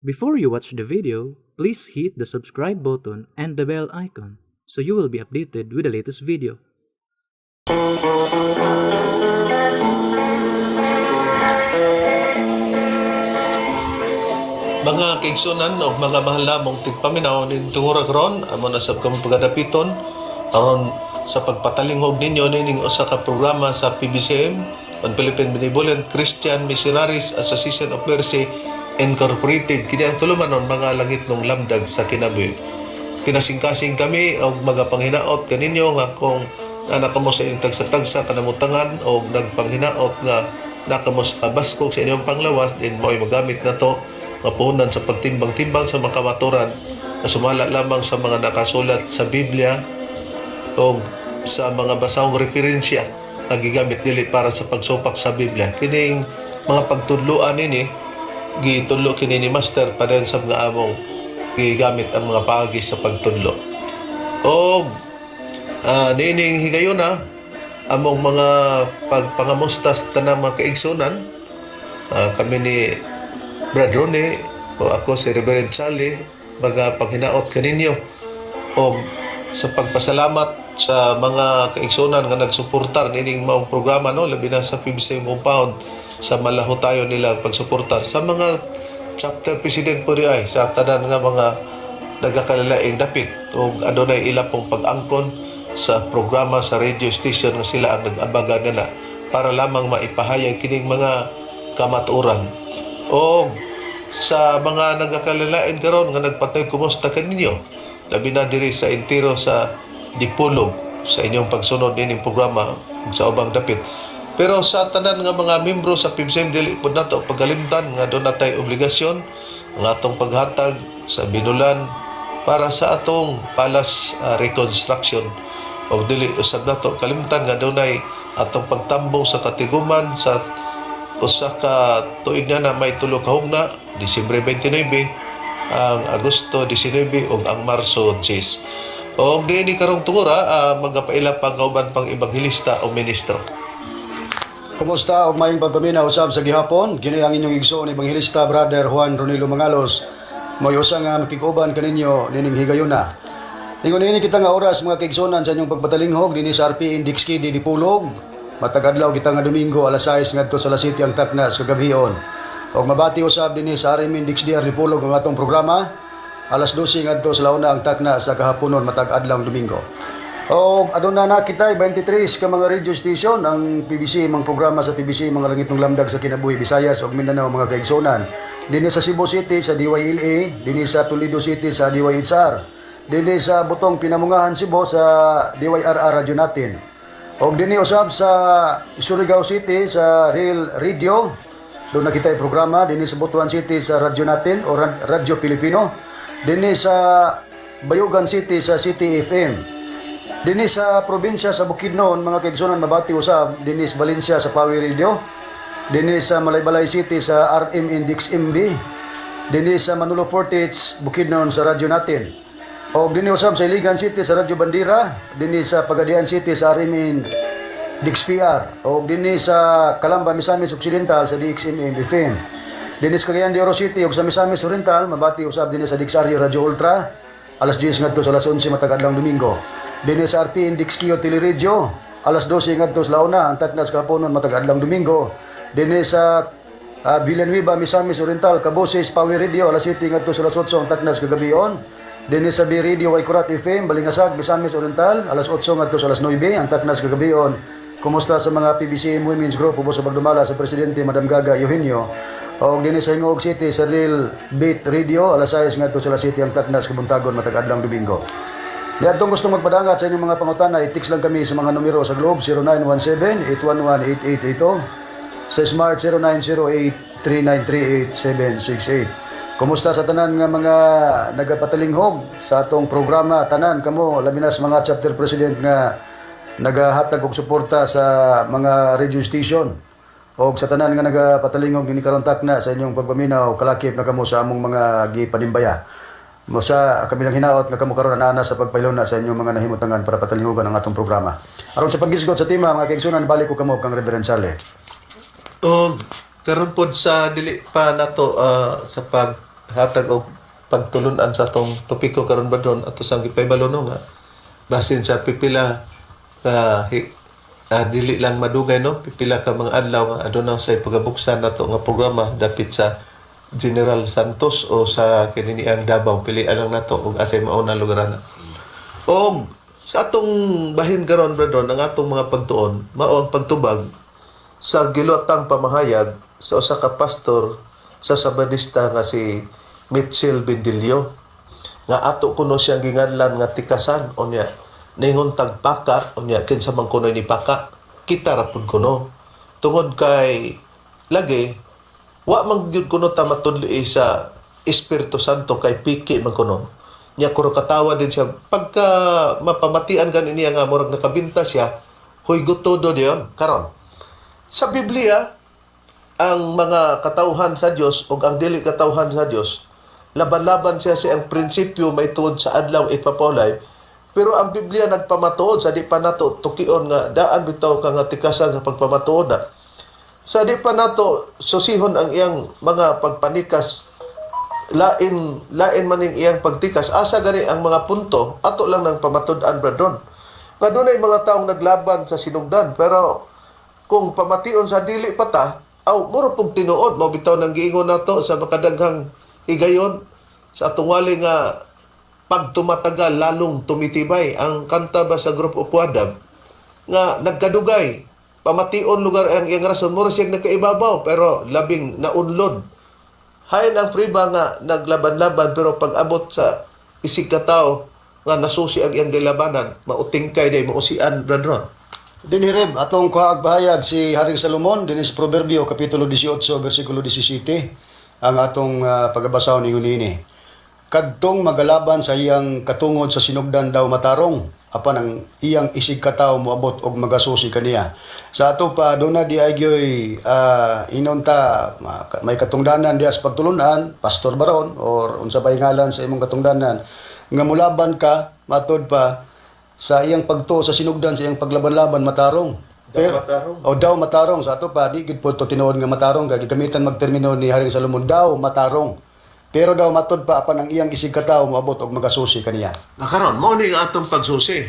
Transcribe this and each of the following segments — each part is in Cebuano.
Before you watch the video, please hit the subscribe button and the bell icon so you will be updated with the latest video. Mga kaigsunan o mga mahal namong tigpaminaw ning tungura karon, amo na sab kamo pagadapiton aron sa pagpatalingog ninyo nining usa ka programa sa PBCM on Philippine Benevolent Christian Missionaries Association of Mercy Incorporated. Kini ang tulumanon, Mga Langitnong Lamdag sa Kinabuhi. Kinasingkasing kami og magapanghinaot kaninyo nga kung naa kamo sa inyong tagsa-tagsa kanamutangan o nagpanghinaot nga naa kamo sa kabaskog sa inyong panglawas din, mo'y magamit nato nga puhunan sa pagtimbang-timbang sa mga kamaturan na sumala lamang sa mga nakasulat sa Biblia o sa mga basahong referensya nga gigamit dili para sa pagsupak sa Biblia. Kining mga pagtudloan nini, gitudlo kini ni Master padayon sa mga among gigamit ang mga paagi sa pagtudlo. O niining higayuna, among mga pagpangamusta sa tanang mga kaigsunan, kami ni Brad Ronnie o ako si Reverend Charlie, mga paghinaot kaninyo o sa pagpasalamat sa mga kaigsunan nga nagsuportar nining maong programa, no, labi na sa PBC compound, sa malahutayon nila pagsuportar sa mga chapter president po ay sa tanan nga mga nagakalaing dapit ug adunay ila pong pag-angkon sa programa sa radio station nga sila ang nag-abaga nila para lamang maipahayag kining mga kamatuoran. O sa mga nagakalalain karon nga nagpatay kumusta kaninyo, labi na diri sa entiro sa Dipolog, sa inyong pagsunod nining programa ug sa ubang dapit. Pero sa tanan nga mga membro sa PBCM, dili pud nato pagkalimtan nga duna tay obligasyon ang atong paghatag sa binulan para sa atong palace reconstruction. Og dili usab nato kalimtan nga dunay atong pagtambong sa katiguman sa 1 ka tuig nga na may 3 ka hugna, Disyembre 29, ang Agosto 19 ug ang Marso 10. Og niini karong tungura, magapaila pa kauban pang ebanghelista o ministro. Kumusta og maayong pagpaminaw usab sa gihapon? Kini ang inyong igsoon, Ebanghelista Brother Juan Ronilo Mangalos. Mo'y usa nga makig-uban kaninyo nining higayuna. Ingon niini kita nga oras, mga kaigsuonan, sa inyong pagpatalinghog dinhi sa RPN DXKD Dipolog. Matag adlaw kita nga Domingo, alas 6 ngadto sa alas 7 ang takna sa kagabhion. Og mabati usab dinhi sa RMN DXDR Dipolog ang atong programa, alas 12 ngadto sa launa ang takna sa kahaponon matag adlaw Domingo. O aduna na kita 23 ka mga radio station ang PBC, mga programa sa PBC, Mga Langitnong Lamdag sa Kinabuhi, Visayas ug Mindanao, mga kaigsuonan. Dinhi sa Cebu City sa DYLA, dinhi sa Toledo City sa DYHR, dinhi sa Butong Pinamungahan, Cebu sa DYRR radyo natin. Og dinhi usab sa Surigao City sa Real Radio, duna kita programa dinhi sa Butuan City sa radyo natin o Radyo Pilipino, dinhi sa Bayugan City sa City FM. Dinhi sa probinsya sa Bukidnon, mga kaigsunan, mabati usab dinhi sa Valencia sa Pawi Radio. Dinhi sa Malaybalay City sa RM Index MB. Dinhi sa Manolo Fortich, Bukidnon sa radyo natin. O dinhi usab sa Iligan City sa Radyo Bandera, dinhi sa Pagadian City sa RM DXPR. O dinhi sa Calamba, Misamis Occidental sa DXMM FM. Dinhi sa Cagayan de Oro City ug sa Misamis Oriental, mabati usab dinhi sa DXRU Radyo Ultra, alas 10 ngadto sa alas 11 matag adlaw Domingo. Dinhi sa RPN DXQ Teleradyo, alas 12 ngadto sa launa ang taknas kahaponon matag adlaw Domingo. Dinhi sa Villanueva, Misamis Oriental, Kaboses Power Radio, alas 7 ngadto sa alas 8 ang taknas kagabion. Dinhi sa B Radio Waikurat FM, Balingasag, Misamis Oriental, alas 8 ngadto sa alas 9 ang taknas kagabion. Kumusta sa mga PBCM Women's Group ubos sa pagdumala sa Presidente Madam Gaga Eugenio. Og dinhi sa Gingoog City sa Real Beat Radio, alas 6 ngadto sa alas 7 ang taknas kabuntagon matag adlaw Domingo. Niadtong gusto magpadangat sa inyong mga pangutana, i-text lang kami sa mga numero sa Globe 0917-811-8882, sa Smart 0908-3938-768. Kumusta sa tanan nga mga nagapatalinghog sa atong programa, tanan kamo, labi na sa mga chapter president nga nagahatag og suporta sa mga radio station og sa tanan nga nagapatalingog dinhi karon takna sa inyong pagpaminaw, kalakip na kamo sa among mga gipanimbaya. Mo sa kami lang hinaot nga kamo karon ana sa pagpahilona sa inyong mga nahimutangan para patalingugan ang atong programa. Aron sa paghisgot sa tema, mga kaigsunan, balik ko kamo kang Reverend Charlie. Og karon pod sa dili pa nato sa pag paghatag og pagtulunan sa atong topiko karon, Brad Ron, ato sang gipahibalo, no, nga basin sa pipila ka dili lang madugay, no, pipila ka mga adlaw nga aduna sa pagabuksan nato nga programa dapit sa General Santos o sa kininiang Davao, pilian lang nato og asay mauna lugar na. Og sa atong bahin karon, Brad Ron, ang atong mga pagtuon mao ang pagtubag sa giluwatang pamahayag sa usa ka pastor sa Sabadista nga si Mitchell Bendillo nga ato kuno siyang ginganlan nga tikasan. Unya ningon tagpaka, unya kinsa man kuno ni paka, kita ra pud kuno tungod kay lagi wa man gyud kuno ta matudli sa Espiritu Santo kay piki man kuno niya. Kuro katawa din siya pagka mapamatian gani niya nga murag nakabinta siya, huy gutodo diyon. Karon, sa Biblia, ang mga katawhan sa Dios o ang dili katawhan sa Dios, laban-laban siya sa ang prinsipyo may tuod sa adlaw ipapulay. Pero ang Biblia nagpamatuod sa di pa nato tukion nga daan bitaw ka nga tikasan sa pagpamatuod na. Sa di pa nato susihon ang iyang mga pagpanikas, lain lain man ning iyang pagtikas, asa gani ang mga punto, ato lang nang pamatud-an, Brad Ron, nga dunay mga taong naglaban sa sinugdan, pero kung pamation sa dili pa ta aw mura pong tinuod. Mao bitaw nang giingon nato sa makadaghang higayon sa atong wali nga pag tumatagal lalong tumitibay, ang kanta ba sa Group of Wadab nga nagkadugay pamation lugar ang iyang rason, mura siyang nagkaibabaw pero labing naunlod. Hain ang priba nga naglaban-laban, pero pag abot sa isig ka tao nga nasusi ang iyang gilabanan, mautingkay day, mausian, Brad Ron. Dinhi, Reb, atong kuhaag bahayag si Haring Salomon dinhi sa Proverbio kapitulo 18 bersikulo 17 ang atong pagabasahon ingon niini. Kadtong magalaban sa iyang katungod sa sinugdan daw matarong, apan ang iyang isig katawo moabot og magasusi kaniya. Sa ato pa duna di ay gyoy inonta may katungdanan diha sa pagtulunan, pastor baron or unsa pa ngalan sa imong katungdanan nga mulaban ka matod pa sa iyang pagtuo sa sinugdan, sa iyang paglaban-laban matarong. Daw matarong. O daw matarong sa ato pa di gid po to tinuod nga matarong kay gigamitan magtermino ni Haring Salomon daw matarong. Pero daw matod pa apan ang iyang isig katawo moabot og magasusi kaniya. Na karon mao ni ang atong pagsusi.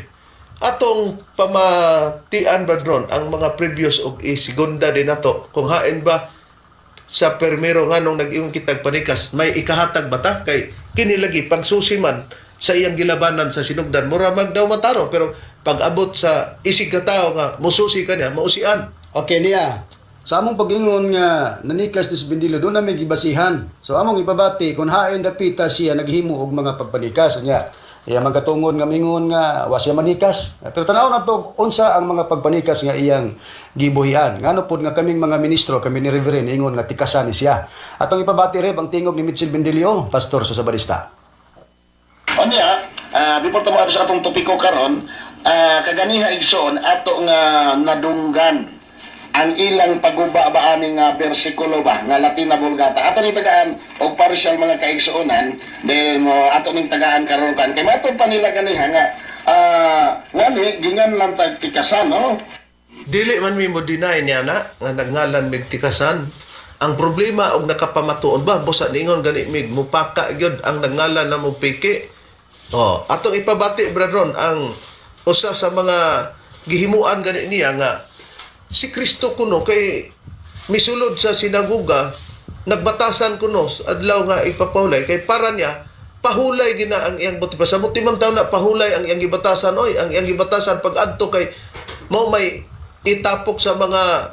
Atong pamatian, Brad Ron, ang mga previous og isigunda din nato kung hain ba sa permero nganong nag-ingon kitag panikas, may ikahatag ba ta kay kini lagi pagsusi man sa iyang gilabanan sa sinugdan mura mag daw matarong, pero pag abot sa isig ka tao nga mususi kaniya, mausian. Okay niya. Sa among pag-ingon nga nanikas ni Bendillo, doon na may gibasihan. So among ipabati kung hain dapita siya naghimo og mga pagpanikas niya. Iya magkatungod nga mingon nga wa siya manikas. Pero tan-aw nato unsa ang mga pagpanikas nga iyang gibuhian. Ngano pod nga kaming mga ministro, kami ni Reverend, ingon nga tikasan ni siya. Atong ipabati, Reb, ang tingog ni Mitchell Bendillo, pastor sa Sabadista. Unya, before ta moadto sa atong topiko karon, kaganiha igsoon ato nga nadunggan ang ilang paguba ba ani nga bersikulo ba nga Latina Vulgata. Ato ni tagaan og partial, mga kaigsuonan, then ato ning tagaan karon kan kay matod pa nila ganiha nga ngani gingan lang tag tikasan, no? Dili man mi mo deny niya na nga nagngalan mig tikasan. Ang problema og nakapamatuon ba busa niingon gani mig mupaka gyud ang nagngalan na mo piki. Oh, atong ipabati, Brad Ron, ang usa sa mga gihimuan gani niya nga si Kristo kuno kay misulod sa sinagoga, nagbatasan kuno sa adlaw nga ipapahulay kay para niya pahulay gina ang iyang buti pasabot man taw na pahulay ang iyang gibatasan, oy, ang iyang gibatasan pag adto kay mao may itapok sa mga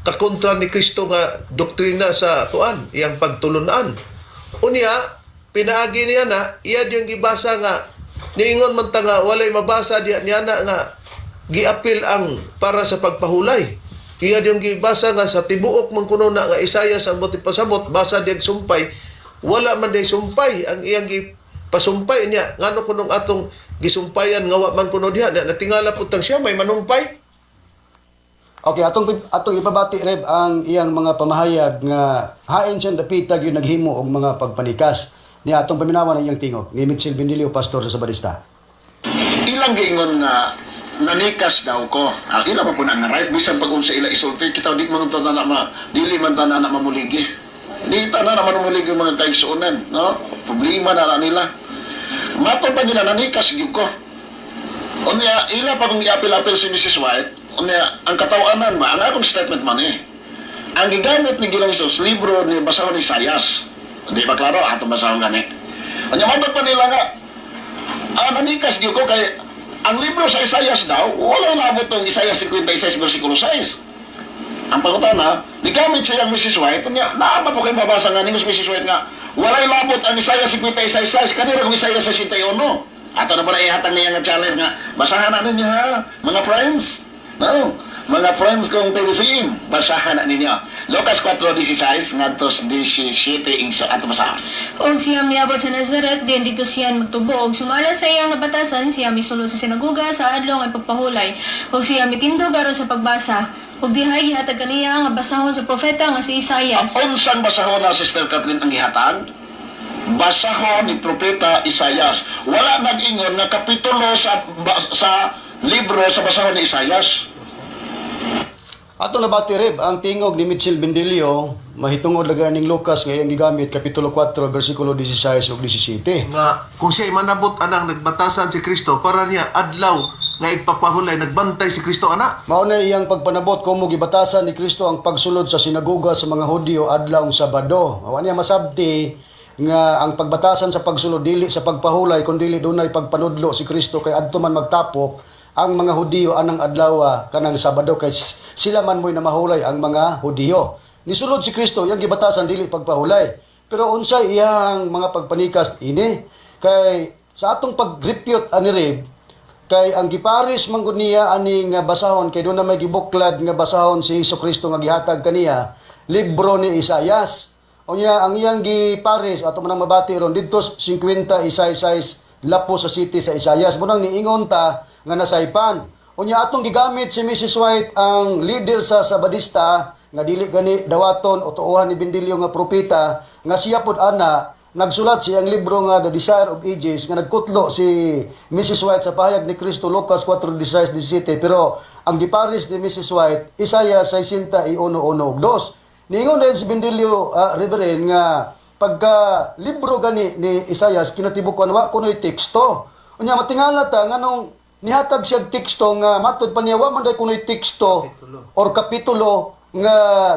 kakontra ni Kristo nga doktrina sa tuan iyang pagtulunan. Unya pinaagi niya na iya yung gibasa nga niingon man ta nga walay mabasa diya niya na nga giapil ang para sa pagpahulay. Iya yung gibasa nga sa tibuok man kuno na nga Isaias ang buti pasabot basa diyang sumpay, wala man day sumpay ang iyang gipasumpay niya. Ngano kunong atong gisumpayan nga wa man kuno diha na natingala pud tang siya may manumpay. Okay, atong atong ipabati, Reb, ang iyang mga pamahayag nga hain siya dapita gyud naghimo og mga pagpanikas. Niya atong paminawan ang iyang tingog ni Mitchell Bendillo, pastor sa Sabadista. Ilang giingon nga nanikas daw ko. Ang ila pa po na nga right bisan pag unsa ila isulti kita di man ta na ma dili man ta na na mamuligi. Di ta na naman umulig yung mga kaigsuonan, no? Problema na na nila. Matod pa nila, nanikas gyud ko. Unya, ila pa kung iapil-apil si Mrs. White, unya, ang katawanan ba, ang akong statement man eh, ang gigamit ni Ginoong Hesus, libro ni basahon ni Isayas. Di ba klaro? Atong basahon gani. Unya, matod pa nila nga, nanikas gyud ko kay ang libro sa Isayas daw, wala nabot tong Isayas 56 versikulo 6. Ang pangutana, gigamit siya ang Mrs. White, unya, naa ba po kayo mabasa nga ni Mrs. White nga, walay labot ang Isaiah 56.6, kanira kung Isaiah 61. Ato na ba na ihatag niya nga challenge nga, basahan na ninyo ha, mga friends. No, mga friends kong PBCM, basahan na ninyo. Lucas 4:16 ngadto 17 inso ato basahan. Og siya miabot sa Nazaret, diyan dito siya magtubo. Og sumala sa iyang nabatasan, siya misulod sa sinagoga sa adlaw nga pagpahulay. Og siya mitindog aron sa pagbasa. Og dihay gihatag kaniya nga basahon sa propeta nga si Isayas. Unsang basahon na, Sister Kathleen, ang gihatag? Basahon ni Propeta Isayas. Wala nag-ingon nga kapitulo sa libro sa basahon ni Isayas. Ato nabati, Reb, ang tingog ni Mitchell Bendilio mahitungod laga ning Lucas nga iyang gigamit kapitulo 4 bersikulo 16 ug 17. Nga kung siya manabot anang nagbatasan si Kristo para niya adlaw nga igpapahulay nagbantay si Kristo ana. Mao na iyang pagpanabot kung gibatasan ni Kristo ang pagsulod sa sinagoga sa mga Hudyo adlaw Sabado. Wa niya masabti nga ang pagbatasan sa pagsulod dili sa pagpahulay kundi dunay pagpanudlo si Kristo kay adto man magtapok ang mga Hudiyo anang adlaw kanang Sabado kay sila man mo'y namahulay ang mga Hudiyo. Nisulod si Kristo iyang gibatasan dili pagpahulay. Pero unsay iyang mga pagpanikas ini kay sa atong pag-repute ani Reb, kay ang giparis man gud niya ani nga basahon kay doon na may gibuklad nga basahon si Hesus Kristo nga gihatag kaniya libro ni Isayas. Unya ang iyang giparis ato man ang mabati ron didto 56 lapo sa city sa Isayas mo nang niingon ta nga nasaypan. Unya atong gigamit si Mrs. White ang leader sa Sabadista nga dili gani dawaton o tuohan ni Bendilio nga propeta nga siya pod ana nagsulat siyang libro nga The Desire of Ages nga nagkutlo si Mrs. White sa pahayag ni Kristo Lucas 4:16-17, pero ang giparis ni Mrs. White Isaiah 61:1 ug 2. Niingon din si Bendilio, Reverend, nga pagka libro gani ni Isaias kinatibukan wa kunoy teksto. Unya matingala ta nganong nihatag siya teksto nga matud pa niya wa man day kunoy teksto or kapitulo nga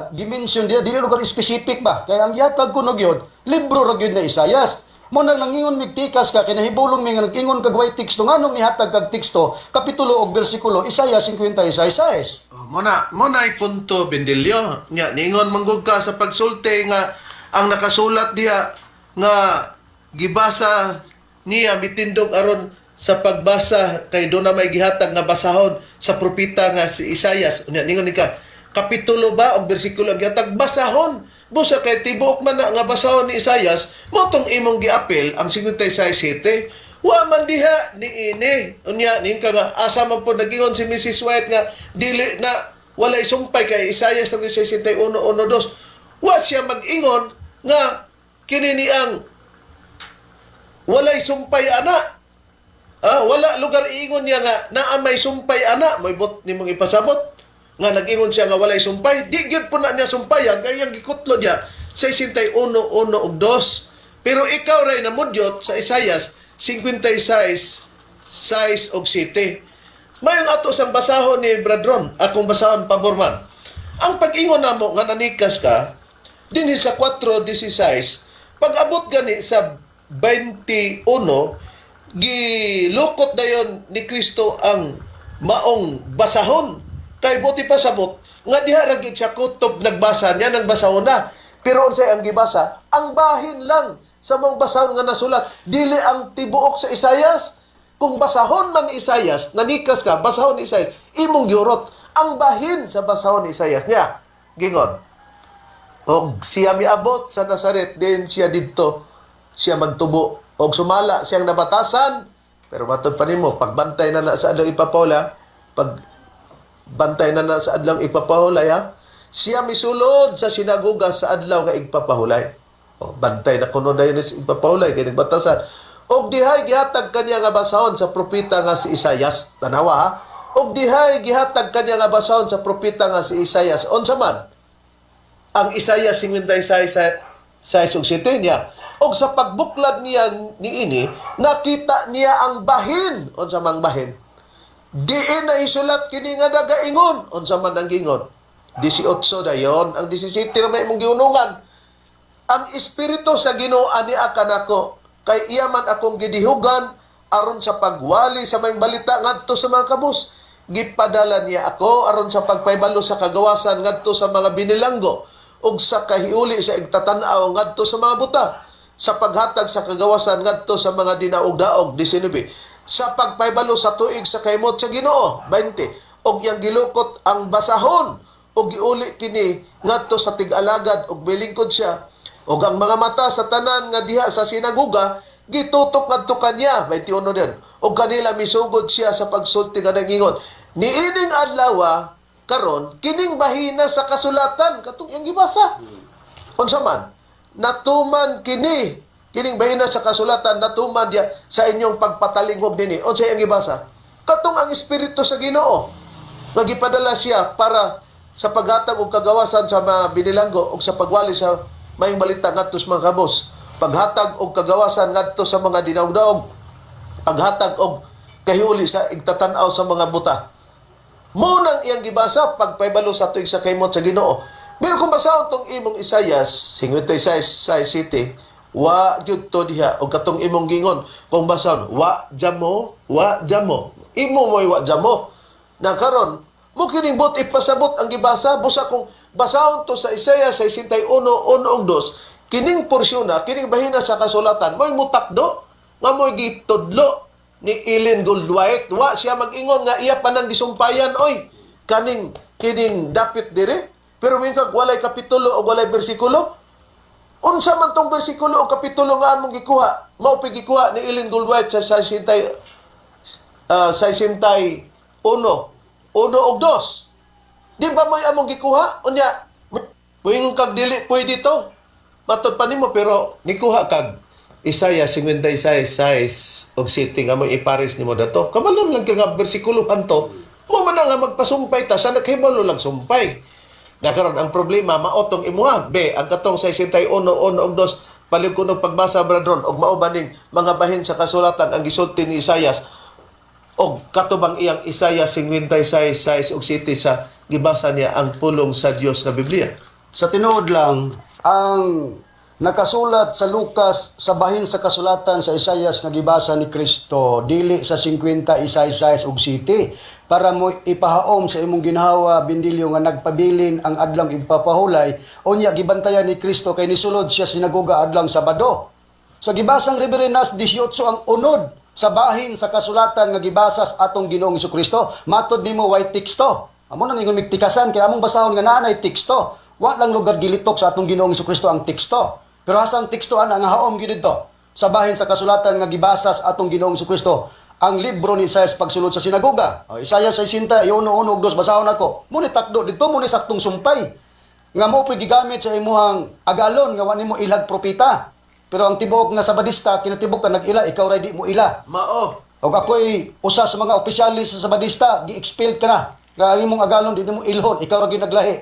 dimension diya dili lugar specific ba kay ang gihatag kuno gyud libro ra gyud na Isayas. Mo nang nangingon mig tikas ka kinahibulong mi nga nag-ingon kag way teksto nganong nihatag kag teksto kapitulo og bersikulo Isaiah 56:6. Oh, mo na punto Bendilio. Nya niingon manggug ka sa pagsulti nga ang nakasulat diha nga gibasa niya mitindog aron sa pagbasa kay do na may gihatag nga basahon sa propeta nga si Isayas. Unya ningon ni ka kapitulo ba o bersikulo ang gihatag basahon busa kay tibuok man na nga basahon ni Isayas mo tong imong giapil ang 56:7 wa man diha ni ini. Unya ning ka nga asa man po nagingon si Mrs. White nga dili na walay sumpay kay Isayas 61:1-2 wa siya mag-ingon nga kini ni ang walay sumpay ana. Wala lugar iingon niya nga naa may sumpay ana, may bot nimong ipasabot nga nag-ingon siya nga walay sumpay, di gyud po na niya sumpayan kay ang gikutlo niya sa 61:1 ug 2. Pero ikaw ray namudyot sa Isayas 56 6 ug 7. Mayong ato sang basahon ni Bradron, akong basahon pabor man. Ang pag-ingon namo nga nanikas ka dinhi sa 4:16, pag-abot gani sa 21, gilukot dayon ni Kristo ang maong basahon. Kay buti pa sabot nga diha ra gyud siya kutob nagbasa niya nang basahon na. Pero unsay ang gibasa? Ang bahin lang sa maong basahon nga nasulat, dili ang tibuok sa Isayas. Kung basahon man ni Isayas, nanikas ka, basahon ni Isayas, imong giurot ang bahin sa basahon ni Isayas niya. Gingon, og siya miabot sa Nazaret, din siya didto siya magtubo og sumala siyang nabatasan. Pero matod pa nimo pagbantay na na sa adlaw ipapahula, pag bantay na na sa adlaw ipapahulay ha, siya misulod sa sinagoga sa adlaw nga igpapahulay. O bantay na kuno dayon sa igpapahulay kay nagbatasan. Og dihay gihatag kaniya nga basahon sa propeta nga si Isayas. Tanawa ha. Og dihay gihatag kaniya nga basahon sa propeta nga si Isayas. Unsa man ang Isaiah 56 6 ug 7 niya. Og sa pagbuklad niya niini, nakita niya ang bahin. Unsa mang bahin? Diin na isulat kini nga nagaingon. Unsa man ang gingon? 18 dayon. Ang 17 na may imong giunungan. Ang espiritu sa Ginoo ani kanako kay iya man akong gidihugan aron sa pagwali sa maayong balita ngadto sa mga kabus. Gipadala niya ako aron sa pagpahibalo sa kagawasan ngadto sa mga binilanggo ug sa kahiuli sa igtatan-aw ngadto sa mga buta, sa paghatag sa kagawasan ngadto sa mga dinaog-daog. 19, sa pagpahibalo sa tuig sa kahimot sa Ginoo. 20, ug iyang gilukot ang basahon ug giuli kini ngadto sa tig-alagad ug milingkod siya, ug ang mga mata sa tanan nga diha sa sinagoga gitutok ngadto kanya. 21 din, ug kanila misugod siya sa pagsulti nga nangingon, "Niining adlaw karon kining bahina sa kasulatan," katong iyang gibasa, unsa man, "natuman kini." Kining bahina sa kasulatan natuman diya sa inyong pagpatalinghog nini. Unsa iyang gibasa? Katong ang espiritu sa Ginoo nga gipadala siya para sa paghatag og kagawasan sa mga binilanggo ug sa pagwali sa maayong balita ngadto sa mga kabos, paghatag og kagawasan ngadto sa mga dinaog-daog, paghatag og kahiuli sa igtatan-aw sa mga buta. Mo nang iyang gibasa, pagpahibalo sa tuig sa kahimot sa Ginoo. Pero kung basahon tong imong Isayas 56 7, wa gyud to diha. Og katong imong gingon, kung basahon, wa jamo, wa jamo. Imo mo'y wa jamo. Na karon, mo kining bot ipasabot ang gibasa, busa kung basahon to sa Isaiah 61, 1 ug 2, kining porsyon na, kining bahina sa kasulatan, mo'y mutakdo, nga mo'y gitudlo ni Ellen Goldwhite. Wa siya mag-ingon nga iya pa nang gisumpayan, oy. Kaning kining dapit dire. Pero minsan walay kapitulo o walay bersikulo. Unsa man tong bersikulo o kapitulo nga among gikuha? Mao pi gikuha ni Ellen Goldwhite sa 61, 1 ug 2. Di ba mo'y among gikuha? Unya, muingon kag dili pwede to. Matod pa nimo, pero nikuha kag Isaiah 56, 6 og 7 nga mo ipares nimo dato. Kabalo lang kay nga bersikulohan to. Mo man na nga magpasumpay ta sa naghibalo lang sumpay. Na karon ang problema maotong imuha. B, ang katong 61, 1 ug 2, palihog ko og pagbasa, bradron, og mao ba ning mga bahin sa kasulatan ang gisulti ni Isaias og katubang iyang Isaiah 56, 6 ug 7 sa gibasa niya ang pulong sa Dios nga Biblia? Sa tinuod lang, ang nakasulat sa Lucas sa bahin sa kasulatan sa Isayas nga gibasa ni Kristo dili sa 56 ug 7 para mo ipahaom sa imong ginhawa, Bindilyo, nga nagpabilin ang adlang igpapahulay. Unya gibantayan ni Kristo kay nisulod siya sinagoga adlang Sabado. Sa gibasang Reverend Nas, 18 ang unod sa bahin sa kasulatan nga gibasa sa atong Ginoong Kristo. Matod nimo way teksto. Amo na ningon migtikasan kay among basahon nga naa nay teksto. Wa lang lugar gilitok sa atong Ginoong Kristo ang teksto. Pero asa ang teksto ana nga haom gyud didto? Sa bahin sa kasulatan nga gibasa sa atong Ginoong Kristo ang libro ni Isaias pagsulod sa sinagoga. O, Isaiah 60, 1, 1 ug 2, basahon ako. Mo ni takdo didto, mo ni saktong sumpay nga mo po'y gigamit sa imuhang agalon nga wa nimo ilag propeta. Pero ang tibuok nga Sabadista kinatibuk ka nag-ila, ikaw ra di mo ila. Mao. Og ako'y usa sa mga opisyalis sa Sabadista, gi-expelled ka na. Nga ang imong agalon di nimo ilhon, ikaw ra gyud naglahi.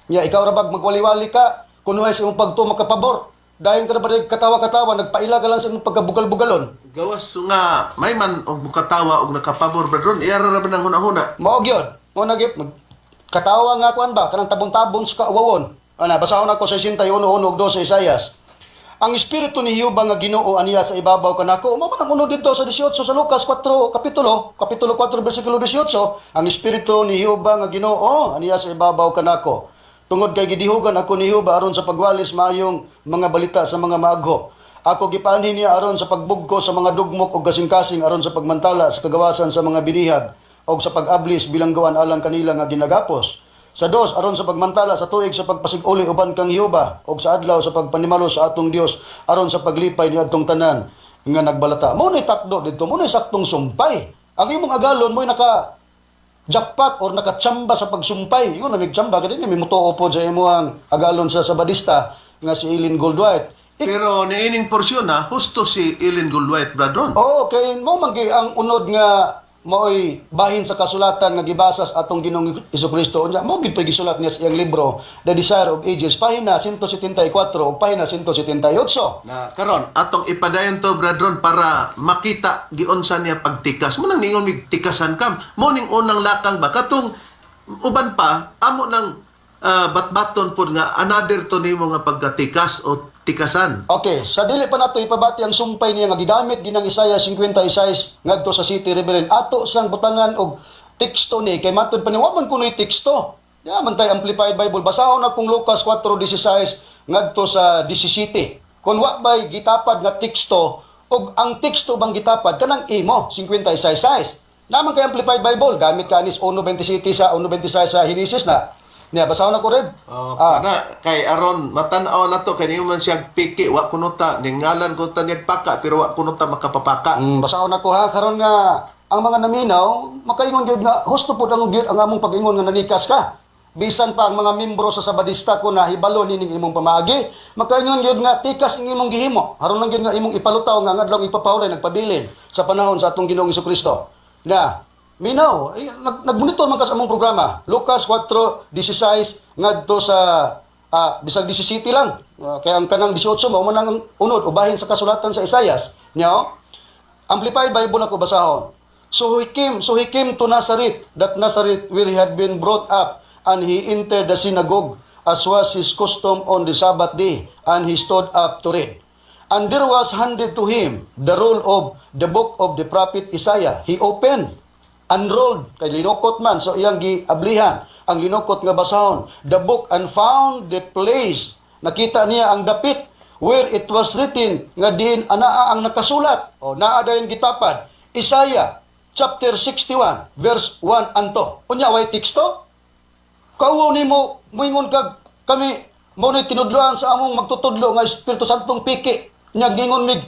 Nya ikaw ra bag magwali-wali ka, kunuhay sa imong pagtuo makapabor. Dayon ka na ba katawa-katawa, nagpaila ka lang sa imong pagkabugal-bugalon. Gawas nga may man og mukatawa og nakapabor, bradron, iya ra ba nang hunahuna. Mao gyud. Mo na gyud katawa nga kuan ba kanang tabon-tabon sa kauwawon. Ana, basahon ako sa 61 1 ug 2 sa Isayas. Ang espiritu ni Jehova nga Ginoo aniya sa ibabaw kanako. Mao man ang unod dito sa 18 sa Lucas 4 kapitulo, kapitulo 4 bersikulo 18, ang espiritu ni Jehova nga Ginoo aniya sa ibabaw kanako. Tungod kay gidihugan ako ni Jehova aron sa pagwalis maayong mga balita sa mga maagho. Ako gipaanhin niya aron sa pagbugko sa mga dugmok og kasing-kasing, aron sa pagmantala sa kagawasan sa mga binihag og sa pag-ablis bilangguan alang kanila nga ginagapos. Sa dos, aron sa pagmantala sa tuig sa pagpasig-uli uban kang Jehova og sa adlaw sa pagpanimalo sa atong Dios, aron sa paglipay ni adtong tanan nga nagbalata. Mo nay takdo didto, mo nay saktong sumpay. Ang imong agalon mo'y naka jackpot or nakachamba sa pagsumpay. Ingon na nagchamba ka din, may mutuo po sa imong agalon sa Sabadista nga si Eileen Goldwhite. Pero niining porsyon na husto si Ellen Goldwhite, bradron. Oo, kay mo man gyud ang unod nga Maoy bahin sa kasulatan nga gibasa sa atong Ginoong Kristo. Unya mao gid pay gisulat niya sa iyang libro The Desire of Ages, pahina 174 ug pahina 178. Na karon atong ipadayon to, Bradron, para makita giunsa niya pagtikas. Mo nang ningon mig tikasan kam. Mo ning unang lakang ba katong uban pa amo nang batbaton pod nga another to nimo nga pagkatikas o tikasan. Okay, sa dili pa nato ipabati ang sumpay niya nga gigamit ginang Isaiah 56 ngadto sa City Reverend, ato sang butangan og teksto ni kay matud pa ni wa man kunoy teksto. Ya man tay Amplified Bible, basahon na kung Lucas 4:16 ngadto sa 17. Kung wa bay gitapad nga teksto og ang teksto bang gitapad kanang imo 56 size. Naman kay Amplified Bible gamit kanis 1:27 sa 1:26 sa Henesis na. Niya basahon na ko, Reb. Oh, kana kay aron matan-aw na to kay niyo man siyang piki, wa kuno ta ningalan ko ta niyag paka pero wa kuno ta makapapaka. Basahon ako ha, karon nga ang mga naminaw makaingon gyud nga husto pud ang among pag-ingon nga nanikas ka. Bisan pa ang mga membro sa Sabadista ko na hibalo nining imong pamaagi, makaingon gyud nga tikas ang imong gihimo. Aron lang gyud nga imong ipalutaw nga ang adlaw ipapahulay nagpabilin sa panahon sa atong Ginoong Kristo. Na minaw, eh, nagmonitor man ka sa among programa. Lucas 4:16 ngadto sa bisag 17 lang. Kaya ang kanang 18 mao man ang unod ubahin sa kasulatan sa Isayas. Nya oh. Amplified Bible ako basahon. So he came to Nazareth, that Nazareth where he had been brought up, and he entered the synagogue as was his custom on the Sabbath day, and he stood up to read. And there was handed to him the roll of the book of the prophet Isaiah. He opened, unrolled, kay linukot man, so iyang giablihan ang linukot nga basahon, the book, and found the place. Nakita niya ang dapit where it was written nga diin anaa ang nakasulat o naa dayon gitapad Isaiah chapter 61 verse 1 anto. Unya way teksto, kauwaw nimo moingon kag kami mo ni tinudloan sa among magtutudlo nga Espiritu Santong piki. Nya gingon mig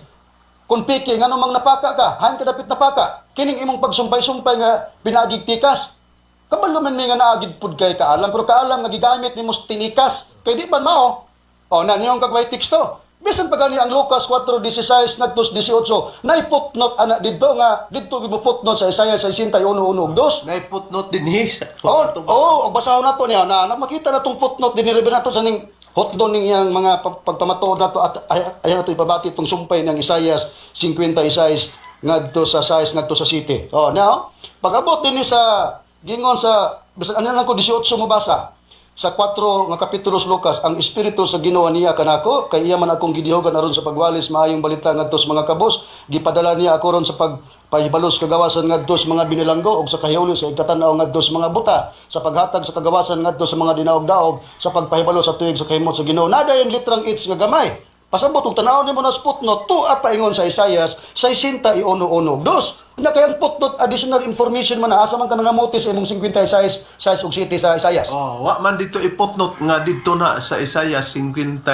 kung piki, ngano mang napaka ka, hain ka dapit napaka kining imong pagsumpay-sumpay nga pinaagig tikas? Kabalo man mi nga naagid pud kay kaalam, pero kaalam nga gigamit nimo sa tinikas kay di man mao. O na niyong kagway teksto. Bisan pa gani ang Lucas 4:16 ngadto 18, nay footnote ana didto nga didto mo footnote sa Isaiah 61 1 ug 2. Nay footnote din hi. Oh, oh, og basahon nato niya na makita na tong footnote din ni Reverend nato sa ning hotdog ning iyang mga pagpamatuod nato at ay nato ipabati itong sumpay ng Isaiah 56 ngadto sa 6 ngadto sa city. Oh, now, pag-abot din ni sa gingon sa bisan ano lang ko 18 mo basa sa 4 nga kapitulo sa Lucas, ang espiritu sa Ginoo niya kanako kay iya man akong gidihogan aron sa pagwalis maayong balita ngadto sa mga kabos. Gipadala niya ako ron sa pagpahibalos kagawasan ngadto sa mga binilanggo ug sa kahiuli sa igkatan-aw ngadto sa mga buta, sa paghatag sa kagawasan ngadto sa mga dinaog-daog, sa pagpahibalo sa tuig sa kahimot sa Ginoo. Nadayon litrang H nga gamay. Pasabot og tan-awon nimo na footnote, tuwa paingon sa Isaiah 61 1 2. Nya kay ang footnote additional information man na, asa man ka nangamuti sa imong 56 size ug city sa Isaiah? Oh, wa man dito i-footnote nga didto na sa Isaiah 56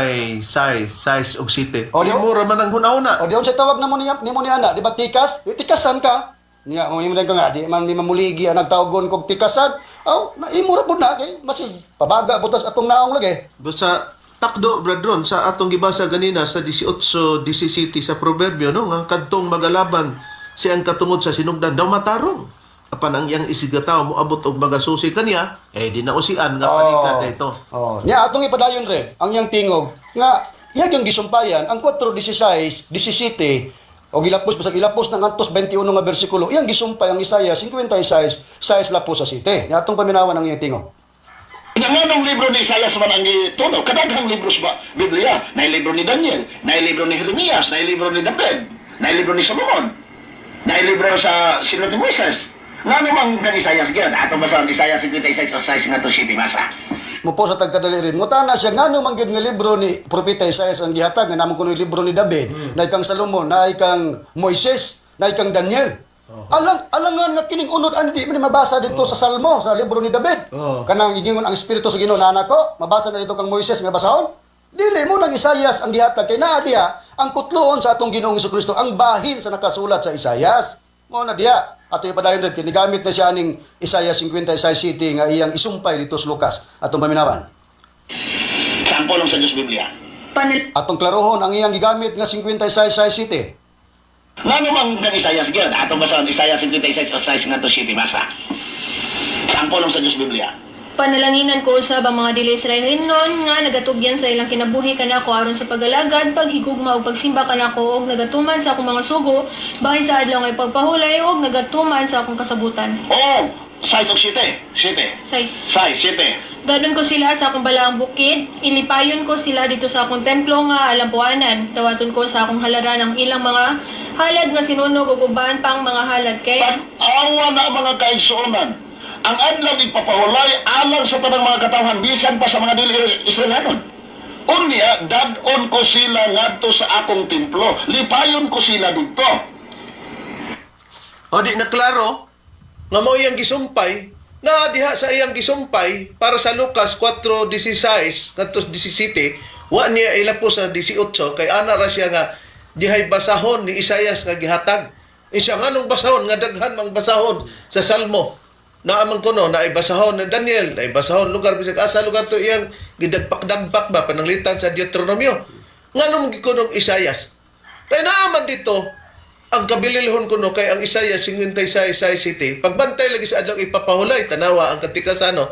size og city. Oh, Imo ra man ang hunahuna. O di unsay tawag namo niya nimo ni ana, di ba tikas? Di tikasan ka. Niya mo imo ka nga di man ni mamuligi ang nagtawgon kog tikasan. Aw, na imo ra pud na kay masig pabaga butas atong naong lagi. Basta takdo, Bradron, sa atong gibasa ganina sa 18:17 sa Proverbio, no, nga kadtong magalaban siyang katungod sa sinugdan daw matarong apan ang iyang isigataw moabot og magasusi kaniya, eh di nausian nga panikas na ito. Oh, niya atong ipadayon rin ang iyang tingog nga iya yung gisumpayan ang 4:16, 17 o gilapos, bisag ilapos ng antos 21 nga bersikulo, iyang gisumpay ang Isaiah 56 size lapos sa site. Niya atong paminawan ang iyang tingog. Nga nganong libro ni Isaias man ang gituno? Kadaghang libro sa Biblia. Naay libro ni Daniel, naay libro ni Jeremias, naay libro ni David, naay libro ni Solomon, naay libro sa sinulat ni Moises. Ngano man kang Isaias gyud? Ato basa ang Isaiah 56 sa 6 nga to city basa. Mo sa tagkadali rin. Mutana siya ngano man gyud nga libro ni Propeta Isaias ang gihatag nga namon kuno libro ni David, na ikang Salomon, na ikang Moises, na ikang Daniel. Alang alangan nga kining unod ani di man mabasa dito sa Salmo, sa libro ni David. Kanang giingon ang espiritu sa Ginoo na ko, mabasa na dito kang Moises nga basahon. Dili mo nang Isaias ang gihatag kay naa diha ang kutloon sa atong Ginoong Kristo, ang bahin sa nakasulat sa Isaias. Mo na diha ato ipadayon rin kinigamit na siya aning Isaiah 56 city nga iyang isumpay dito sa Lucas. Atong paminawan. Sa ang pulong sa Diyos Biblia. Panal Atong klarohon ang iyang gigamit nga 56 city. Ngano man kang Isayas gyud? Atong basahon Isaiah 56 o 6 ngadto 7, basa. Sa ang pulong sa Dios Biblia. Panalanginan ko usab ang mga dili Israelinhon nga nagatugyan sa ilang kinabuhi kanako aron sa pag-alagad, paghigugma ug pagsimba kanako ug nagatuman sa akong mga sugo bahin sa adlaw nga ipagpahulay ug nagatuman sa akong kasabutan. Oh, 6 og 7. 7. 6. 6, 7. Dadon ko sila sa akong balaang bukid, ilipayon ko sila dito sa akong templo nga alampuanan. Dawaton ko sa akong halaran ang ilang mga halad nga sinunog ug uban pang mga halad kay Tan-awa na, mga kaigsuonan. Ang adlaw ipapahulay alang sa tanang mga katawhan bisan pa sa mga dili Israelanon. Unya, dad-on ko sila ngadto sa akong templo. Lipayon ko sila didto. O di na klaro nga mao iyang gisumpay na diha sa iyang gisumpay para sa Lucas 4:16 ngadto 17, wa niya ilapos sa 18 kay ana ra siya nga dihay basahon ni Isayas nga gihatag. Isa nganong basahon nga daghan mang basahon sa Salmo na amang kuno na ibasahon ni Daniel, na ibasahon lugar bisag asa lugar to iyang gidagpak-dagpak ba pananglitan sa Deuteronomio. Nganong gikunong Isayas kay naaman dito ang kabililhon kuno kay ang Isaiah 56 city pagbantay lagi sa adlaw ipapahulay, tanawa ang katikasano,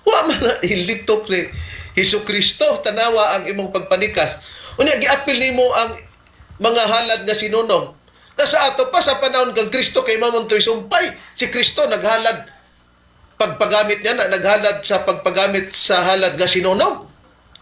wa man na ilitok ni Hesus Kristo. Tanawa ang imong pagpanikas. Unya giapil nimo ang mga halad nga sinunog na sa ato pa sa panahon kang Kristo kay mamontoy sumpay. Si Kristo naghalad pagpagamit niya na naghalad sa pagpagamit sa halad nga sinunog.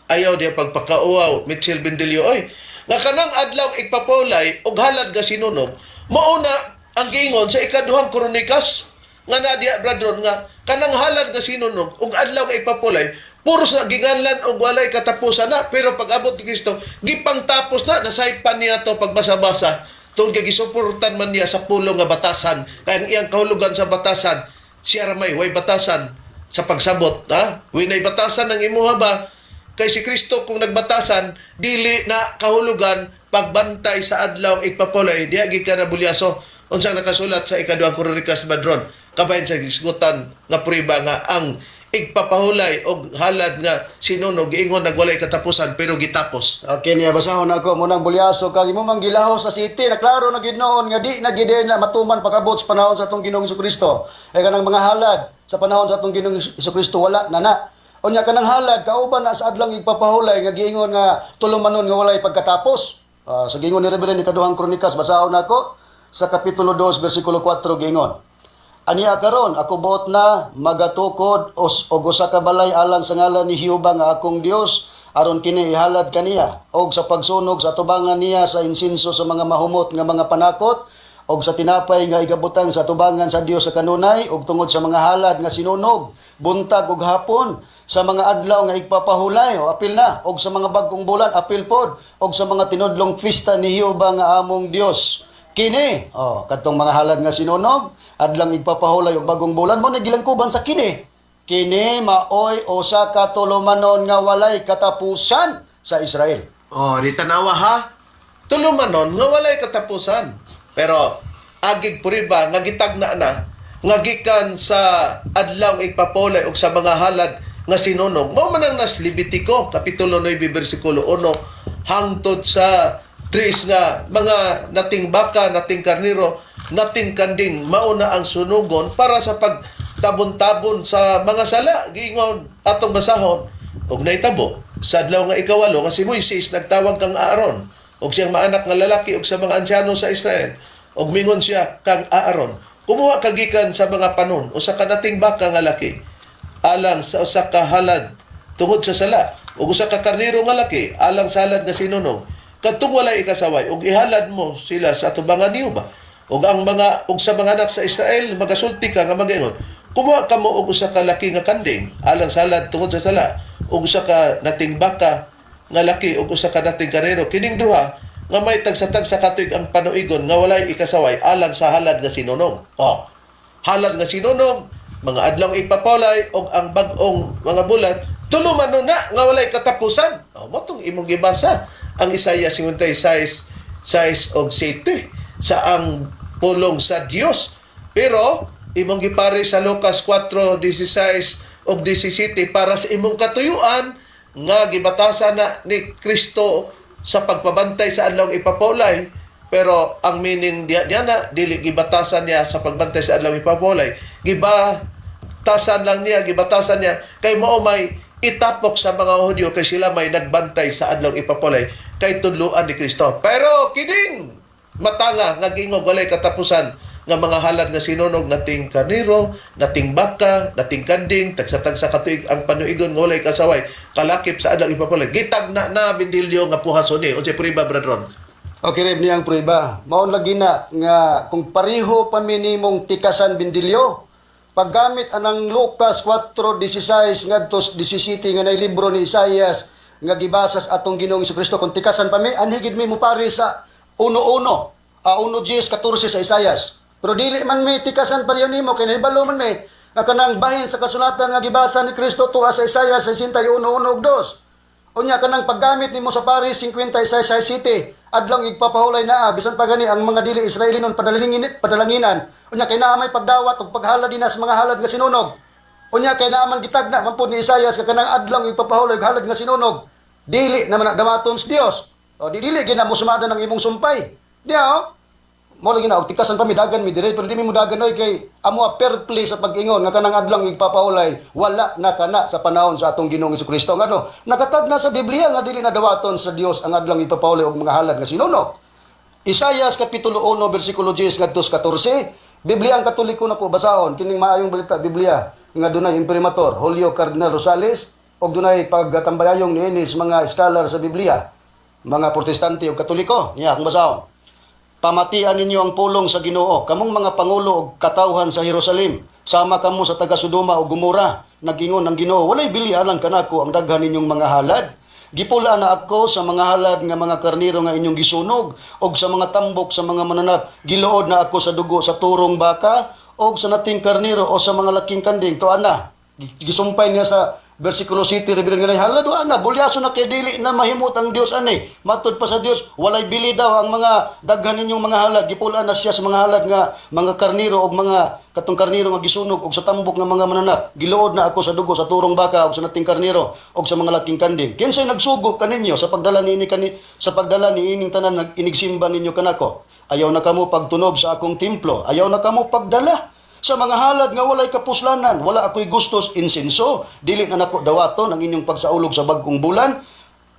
Ayaw diya pagpakauaw, Mitchell Bendilio, oy, nga kanang adlaw igpapulay og halad nga sinunog mao na ang giingon sa Ikaduhang Kronikas nga na diya, brethren, nga kanang halad nga sinunog og adlaw nga ipapulay puros na ginganlan og walay katapusan na. Pero pag abot ni Kristo, gipangtapos na, nasaypan niya to pagbasa-basa tungod kay gisuportan man niya sa pulong nga batasan, kay ang iyang kahulugan sa batasan siya ra may way batasan sa pagsabot, ha. Winay batasan ang imuha ba? Kay si Kristo kung nagbatasan dili na kahulugan pagbantay sa adlaw igpapulay diha gid ka na bulyaso. Unsang nakasulat sa Ikaduhang Kronikas, Madron, kabahin sa gisgutan nga prueba nga ang igpapahulay og halad nga sinunog giingon nagwalay katapusan pero gitapos? Okay niya, basahon ako munang bulyaso kag imo mang gilaho sa city na klaro na gid noon nga di na gid na matuman pag-abot sa panahon sa atong Ginoong Kristo. Ay kanang mga halad sa panahon sa atong Ginoong Kristo wala na na. Unya kanang halad kauban na sa adlang igpapahulay nga giingon nga tulumanon nga walay pagkatapos. Ah, sa giingon ni Reverend Ikaduhang Kronikas, basahon nako sa kapitulo 2 bersikulo 4, giingon. Ania karon ako buot na magatukod os og usa ka balay alang sa ngalan ni Jehova nga akong Dios aron kini ihalad kaniya og sa pagsunog sa tubangan niya sa insinso sa mga mahumot nga mga panakot og sa tinapay nga igabutang sa tubangan sa Dios sa kanunay og tungod sa mga halad nga sinunog buntag ug hapon sa mga adlaw nga igpapahulay o apil na og sa mga bag-ong bulan apil pod og sa mga tinudlong pista ni Jehova nga among Dios. Kini, oh, kadtong mga halad nga sinunog, adlang igpapahulay og bagong bulan mo nagilangkuban sa kini. Kini maoy usa ka tulumanon nga walay katapusan sa Israel. Oh, di tanawa ha. Tulumanon nga walay katapusan. Pero agig puriba nga gitagna na nga gikan sa adlaw igpapulay og sa mga halad nga sinunog mao man ang nas Levitico kapitulo 9 bersikulo 1 hangtod sa 3 nga mga nating baka, nating karniro, nating kanding mao na ang sunugon para sa pagtabon-tabon sa mga sala. Giingon atong basahon, og nahitabo sa adlaw nga ikawalo nga si Moises nagtawag kang Aaron og siyang maanak nga lalaki og sa mga ansyano sa Israel og mingon siya kang Aaron, "Kumuha ka gikan sa mga panon usa ka nating baka nga laki alang sa usa ka halad tungod sa sala ug usa ka karnero nga laki alang sa halad nga sinunog kadtong walay ikasaway ug ihalad mo sila sa atubangan niyo ba ug ang mga ug sa mga anak sa Israel magasulti ka nga magaingon, kumuha kamo og usa ka laki nga kanding alang sa halad tungod sa sala ug usa ka nating baka nga laki ug usa ka nating karnero, kining duha nga may tagsa-tagsa ka tuig ang panuigon nga walay ikasaway alang sa halad nga sinunog." Oh, halad nga sinunog, mga adlaw ipapolay og ang bag-ong mga bulan, tulumanon na nga walay katapusan. Oh, mo tong imong gibasa ang Isaiah 56 6 og 7 sa ang pulong sa Dios. Pero imong gipare sa Lucas 4:16 og 17 para sa imong katuyuan nga gibatasan na ni Kristo sa pagpabantay sa adlaw ipapolay. Pero ang meaning diya niya na dili gibatasan niya sa pagbantay sa adlaw ipapulay. Gibatasan lang niya, gibatasan niya kay mao may itapok sa mga Hudyo kay sila may nagbantay sa adlaw ipapulay kay tudloan ni Kristo. Pero kining matanga nga giingog walay katapusan nga mga halad nga sinunog, nating karnero, nating baka, nating kanding, tagsa-tagsa katuig ang panuigon nga walay kasaway, kalakip sa adlaw ipapulay. Gitagna na, Bindilyo, nga puhason ni. Unsay prueba, Bradron? Okay, Reb, niyang prueba. Maon lagi na nga kung pareho pa minimong tikasan, Bindilyo, paggamit anang Lucas 4:16 ngadto 17 nga nay libro ni Isaias nga gibasa sa atong Ginoong Kristo, kung tikasan pa mi, anhi gid mi mo pare sa 1:1, 1:10-14 sa Isaias. Pero dili man mi tikasan pareho nimo kay nahibalo man mi nga kanang bahin sa kasulatan nga gibasa ni Kristo tuwa sa Isaias 61:1 ug 2. Unya kanang paggamit nimo sa Paris 56 City, adlong igpapahulay naa, bisan pa gani ang mga dili Israelinon padalangin padalanginan. Unya kay naa may pagdawat ug paghalad dinha sa mga halad nga sinunog. Unya kay naa man gitagna man pud ni Isaias ka kanang adlong igpapahulay ug halad nga sinunog. Dili naman na damaton sa Dios. O di dili gina mo sumada ng imong sumpay. Diya oh. Mo lagi na og tikasan pa mi dagan mi dire, pero di mi mudagan oy kay amo a fair play sa pag-ingon nga kanang adlong igpapahulay wala na kana sa panahon sa atong Ginoong Kristo. Ngano nakatag na sa Biblia nga dili na dawaton sa Dios ang adlong igpapahulay og mga halad nga sinunog. Isaias kapitulo 1 bersikulo 10 ngadto 14. Biblia ang Katoliko nako basahon kining Maayong Balita Biblia nga dunay imprimatur Julio Cardinal Rosales og dunay pagtambayayong niini sa mga scholar sa Biblia, mga Protestante ug Katoliko. Niya akong basahon. "Pamatian ninyo ang pulong sa Ginoo, kamong mga pangulo ug katawhan sa Jerusalem, sama kamo sa taga Sodoma ug Gomora. Nagingon ang Ginoo, walay bili alang kanako ang daghan ninyong mga halad. Gipula na ako sa mga halad nga mga karniro nga inyong gisunog og sa mga tambok sa mga mananap. Giluod na ako sa dugo sa turong baka og sa nating karniro o sa mga laking kanding." To ana, gisumpay niya sa versikulo 7, reveal nga halad wa na bulyaso na kay dili na mahimot ang Dios ani. Matud pa sa Dios, walay bili daw ang mga daghan ninyong mga halad. Gipulaan na siya sa mga halad nga mga karniro og mga katong karniro nga gisunog og sa tambok nga mga mananap. "Giluod na ako sa dugo sa turong baka og sa nating karniro og sa mga laking kanding. Kinsay nagsugo kaninyo sa pagdala niini kani sa pagdala niining tanan nag inigsimba ninyo kanako? Ayaw na kamo pagtunob sa akong templo, ayaw na kamo pagdala sa mga halad nga walay kapuslanan. Wala ako'y gustos insenso. Dili na nako dawaton ang inyong pagsaulog sa bagong bulan.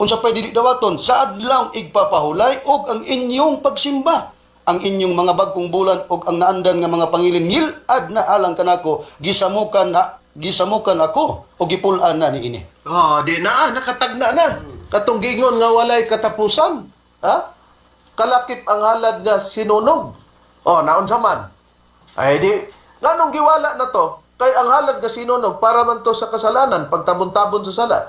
Unsa pay dili dawaton sa adlaw igpapahulay ug ang inyong pagsimba. Ang inyong mga bagong bulan ug ang naandan nga mga pangilin ngilad na alang kanako. Gisamukan na gisamukan ako o gipul-an na niini." Oh, di na, nakatagna na. Katong gingon nga walay katapusan. Ha? Kalakip ang halad nga sinunog. Oh, naunsa man? Ay di, nganong giwala na to? Kay ang halad nga sinunog para man to sa kasalanan, pagtabon-tabon sa sala.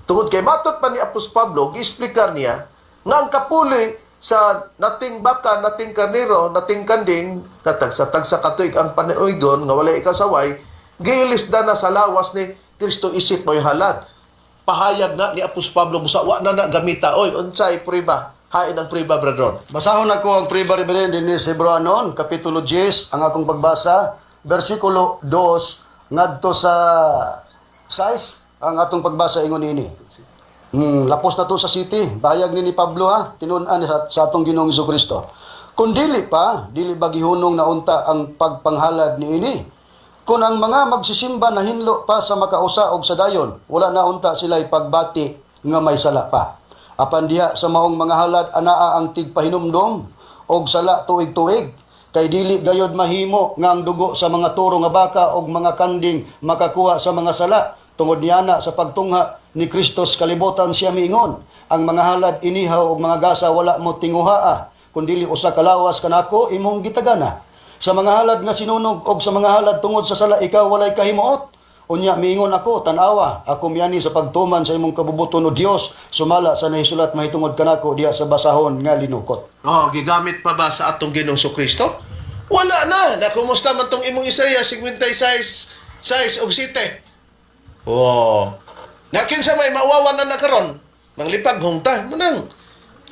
Tungod kay matot pa ni Apos Pablo, giexplikar niya nga ang kapuli sa nating baka, nating karnero, nating kanding, katagsa-tagsa katuig ang panuigon nga walay ikasaway, giilisda na sa lawas ni Kristo isip mo'y halad. Pahayag na ni Apos Pablo busa wa na na gamita. Oy, unsay prueba? Hain ang prueba, brethren. Basahon ako ang prueba, Reverend, dinhi sa Hebreoanon, Kapitulo 10, ang akong pagbasa, versikulo 2 ngadto sa 6, ang atong pagbasa ingon ini. Lapos na to sa city, bayag ni Pablo ha, tinun-an sa atong Ginoong Kristo. "Kung dili pa, dili ba gihunong na unta ang pagpanghalad niini? Kung ang mga magsisimba nahinlo pa sa makausa og sa dayon, wala na unta sila pagbati nga may sala pa. Apan diha sa maong mga halad anaa ang tigpahinumdom og sala tuig-tuig. Kay dili gayod mahimo nga ang dugo sa mga turo nga baka og mga kanding makakuha sa mga sala. Tungod niana sa pagtungha ni Kristo sa kalibutan siya miingon, ang mga halad inihaw og mga gasa wala mo tinguhaa, kundili usa ka lawas kanako imong gitagana. Sa mga halad nga sinunog og sa mga halad tungod sa sala ikaw walay kahimuot. Unya miingon ako, tan-awa, ako miani sa pagtuman sa imong kabubuton, o Dios, sumala sa nahisulat mahitungod kanako diha sa basahon nga linukot." Oh, gigamit pa ba sa atong Ginoong Kristo? Wala na. Nakumusta man tong imong Isaiah 56 6 og 7? Oh. Nakinsa may mauwawan na na karon? Manglipag hungta manang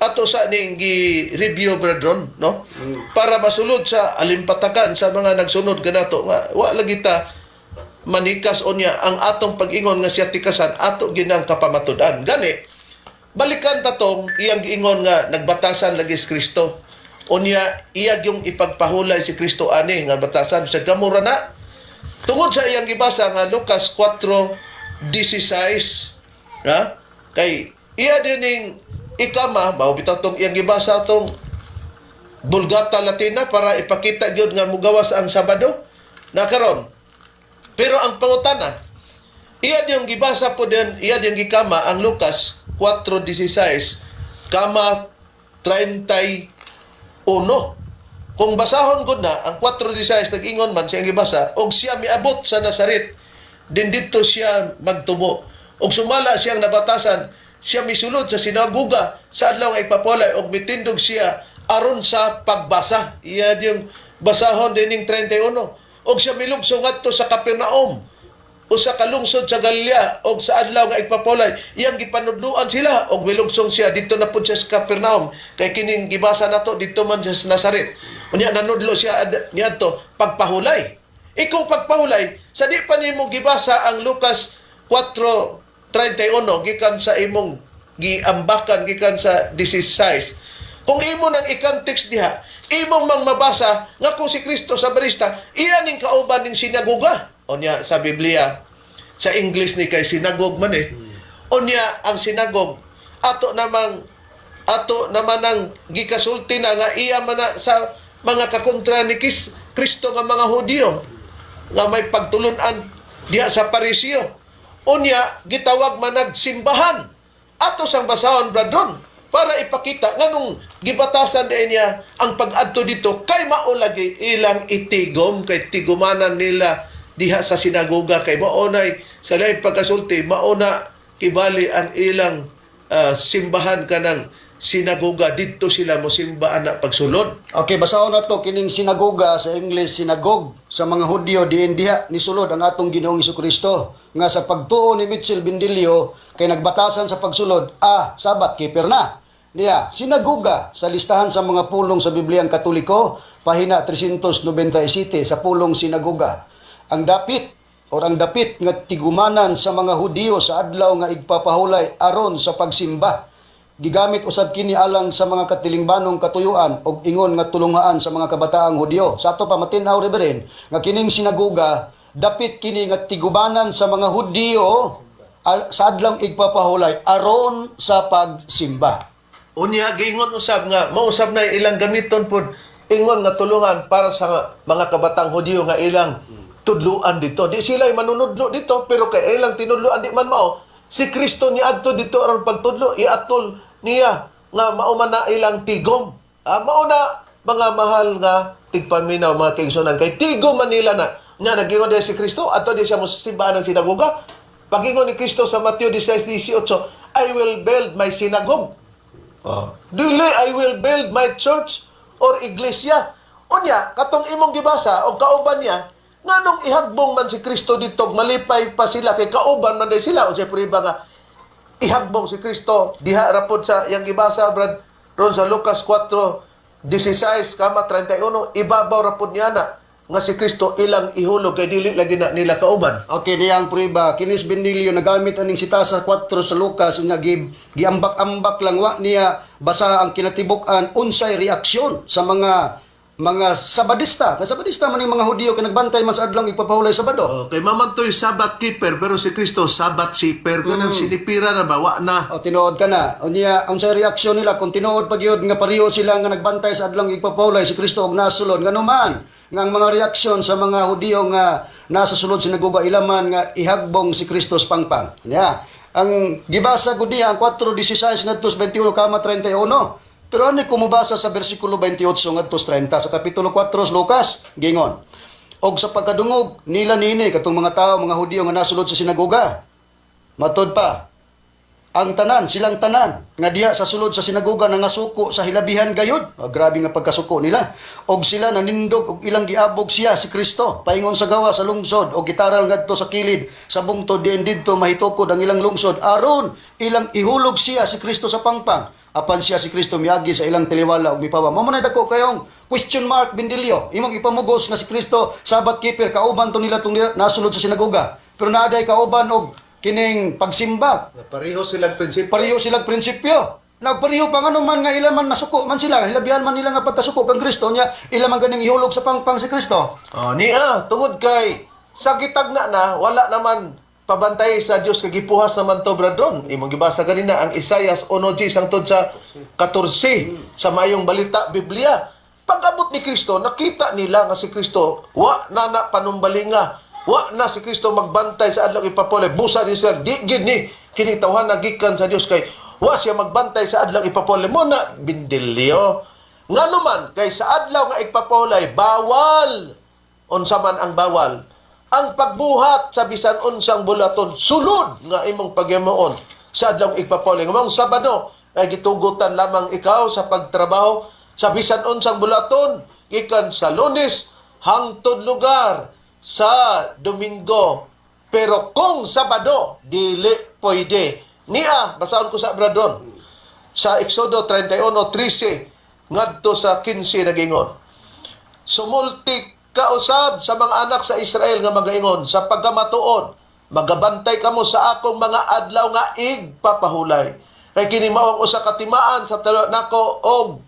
ato sa ning gi-review, brethren, no? Para masulod sa alimpatakan sa mga nagsunod kanato nga wa lagi ta manikas o niya ang atong pag-ingon nga siya tikasan ato ginang kapamatud-an. Gani balikan ta tong iyang giingon nga nagbatasan lagi si Kristo. Unya iya yung ipagpahulay si Kristo ani nga batasan sa gamura na tungod sa iyang gibasa nga Lucas 4:16, ha, kay iya dining ikama mao bitaw tong iyang gibasa tong Vulgata Latina para ipakita gyud nga mugawas ang Sabado na karon. Pero ang pangutana, iya diyong gibasa po din, iya diyong gikama ang Lucas 4:16 kama 31. Kung basahon gud na ang 4:16, nag-ingon man siyang gibasa, og siya miabot sa Nazaret din didto siya magtubo, og sumala siyang nabatasan, siya misulod sa sinagoga sa adlaw nga ipapulay og mitindog siya aron sa pagbasa. Iya diyong basahon dining 31, og siya milugsong ngadto sa Capernaum, usa ka lungsod sa Galilea, og sa adlaw nga igpapulay iyang gipanudloan sila og milugsong siya didto na pud siya sa Capernaum, kay kining gibasa nato didto man siya sa Nazaret. Unya nanudlo siya niadto pagpahulay. Ikong pagpahulay sa di pa nimo gibasa ang Lucas 4:31 gikan sa imong giambakan gikan sa 16. Kung imo nang i-context diha, imong mang mabasa nga kung si Kristo Sabadista, iya ning kauban ning sinagoga. Unya sa Biblia, sa English ni kay synagogue man eh. Unya ang synagogue ato naman ang gikasulti na nga iya man na sa mga kakontra ni Kristo nga mga Hudiyo nga may pagtulunan diha sa Parisio. Unya gitawag man simbahan. Ato sang basahon, Bradon, para ipakita nganong gibatasan din niya ang pag-adto dito kay mao lagi ilang itigom, kay tigumanan nila diha sa sinagoga, kay mao nay sa laing pagkasulti mao na kibali ang ilang simbahan kanang sinagoga, didto sila mo simba ana pagsulod. Okay, basahon nato kining sinagoga, sa English synagogue, sa mga Hudyo diin diha nisulod ang atong Ginoong Kristo nga sa pagtuo ni Mitchell Bindilio kay nagbatasan sa pagsulod, Sabbath keeper na. Niya, sinagoga sa listahan sa mga pulong sa Bibliang Katoliko, pahina 397 sa pulong sinagoga. Ang dapit or ang dapit nga tigumanan sa mga Hudiyo sa adlaw nga igpapahulay aron sa pagsimba. Gigamit usab kini alang sa mga katilingbanong katuyuan og ingon nga tulungaan sa mga kabataang Hudyo. Sa ato pa matin-aw, Reverend, nga kining sinagoga dapit kini nga tigubanan sa mga Hudyo sa adlawng igpapahulay aron sa pagsimba. Unya giingon usab nga mausab na ilang gamiton pod ingon nga tulungan para sa mga kabatang Hudyo nga ilang tudluan dito. Di sila manunudlo dito, pero kay ilang tinudluan di man mao si Kristo niadto dito aron pagtudlo, iatol niya nga mao man na ilang tigom. Mao na mga mahal nga tigpaminaw, mga kaigsunan, kay tigom man nila na nga nagingon diha si Kristo ato di siya mo simbahan ng sinagoga. Pagingon ni Kristo sa Mateo 16:18, "I will build my synagogue." Oh. Dili "I will build my church" or iglesia. Unya, katong imong gibasa og kauban niya, nganong ihagbong man si Kristo dito, malipay pa sila kay kauban man day sila. Unsay prueba nga ihagbong si Kristo diha ra pod sa iyang gibasa, Brad, ron sa Lucas 4:16 kama 31, ibabaw ra pod niya na nga si Kristo ilang ihulog kay dili lagi na nila kauban. Okay, niya ang prueba. Kinis Benilio nagamit aning sitasa 4 sa Lucas unya giambak-ambak lang, wa niya basa ang kinatibuk-an unsay reaksyon sa mga Sabadista. Kay Sabadista man yung mga Hudiyo kay nagbantay man sa adlawng igpapahulay Sabado. Okay, mamantoy Sabbath keeper pero si Kristo Sabbath siper, kanang sinipira na ba wa na. O tinuod ka na. Unya unsay reaksyon nila kung tinuod pa gyud nga pareho sila nga nagbantay sa adlawng igpapahulay si Kristo og nasulod, ngano man nga ang mga reaksyon sa mga Hudiyo nga nasa sulod sinagoga ilaman nga ihagbong si Kristo sa pangpang? Nya ang gibasa gud niya ang 4:16 ngadto sa 21 kama 31. Pero ano kung mobasa sa bersikulo 28 ngadto sa 30 sa kapitulo 4 sa Lucas, gingon: "Og sa pagkadungog nila niini katong mga tao, mga Hudiyo nga nasulod sa sinagoga, matod pa, ang tanan, silang tanan, nga diha sa sulod sa sinagoga nangasuko sa hilabihan gayud." Oh, grabe nga pagkasuko nila. "Og sila nanindog og ilang giabog siya si Kristo paingon sa gawa sa lungsod og gitaral ngadto sa kilid sa bungtod diin didto mahitukod ang ilang lungsod aron ilang ihulog siya si Kristo sa pangpang. Apan siya si Kristo miagi sa ilang taliwala og mipawa." Mao man ay dako kayong question mark, Bindilyo. Imong ipamugos nga si Kristo Sabbath keeper, kauban to nila tong nasulod sa sinagoga. Pero naa day kauban og kining pagsimba. Pareho silang prinsipyo. Pareho silang prinsipyo. Nagpareho pa ngano man nga ila man nasuko man sila, hilabihan man nila nga pagkasuko kang Kristo nya, ila man ganing ihulog sa pangpang si Kristo. Oh, niya, tungod kay sa gitagna na wala naman pabantay sa Dios kay gipuhas naman to, brethren. Imong gibasa ganina ang Isaias 1:10 hangtod sa 14 sa Maayong Balita Biblia. Pag-abot ni Kristo, nakita nila nga si Kristo wa na na panumbalinga. Wa na si Kristo magbantay sa adlaw ipapulay. Busa ni sila, di gid ni kini tawhan na gikan sa Dios kay wa siya magbantay sa adlaw ipapulay mo na bindilyo. Ngano man kay sa adlaw nga ipapulay bawal, unsa man ang bawal? Ang pagbuhat sa bisan unsang bulaton sulod nga imong paghimuon sa adlaw igpapulay. Ngumang Sabado ay gitugutan lamang ikaw sa pagtrabaho sa bisan unsang bulaton gikan sa Lunes hangtod lugar sa Domingo. Pero kung Sabado, dili pwede. Niya, basahon ko sa Bradon. Sa Exodo 31:13 ngadto sa 15 nagingon. Sumulti kausab sa mga anak sa Israel nga magaingon sa pagkamatuod, magabantay kamo sa akong mga adlaw nga igpapahulay. Kay kini mao ang usa ka timaan sa talo nako og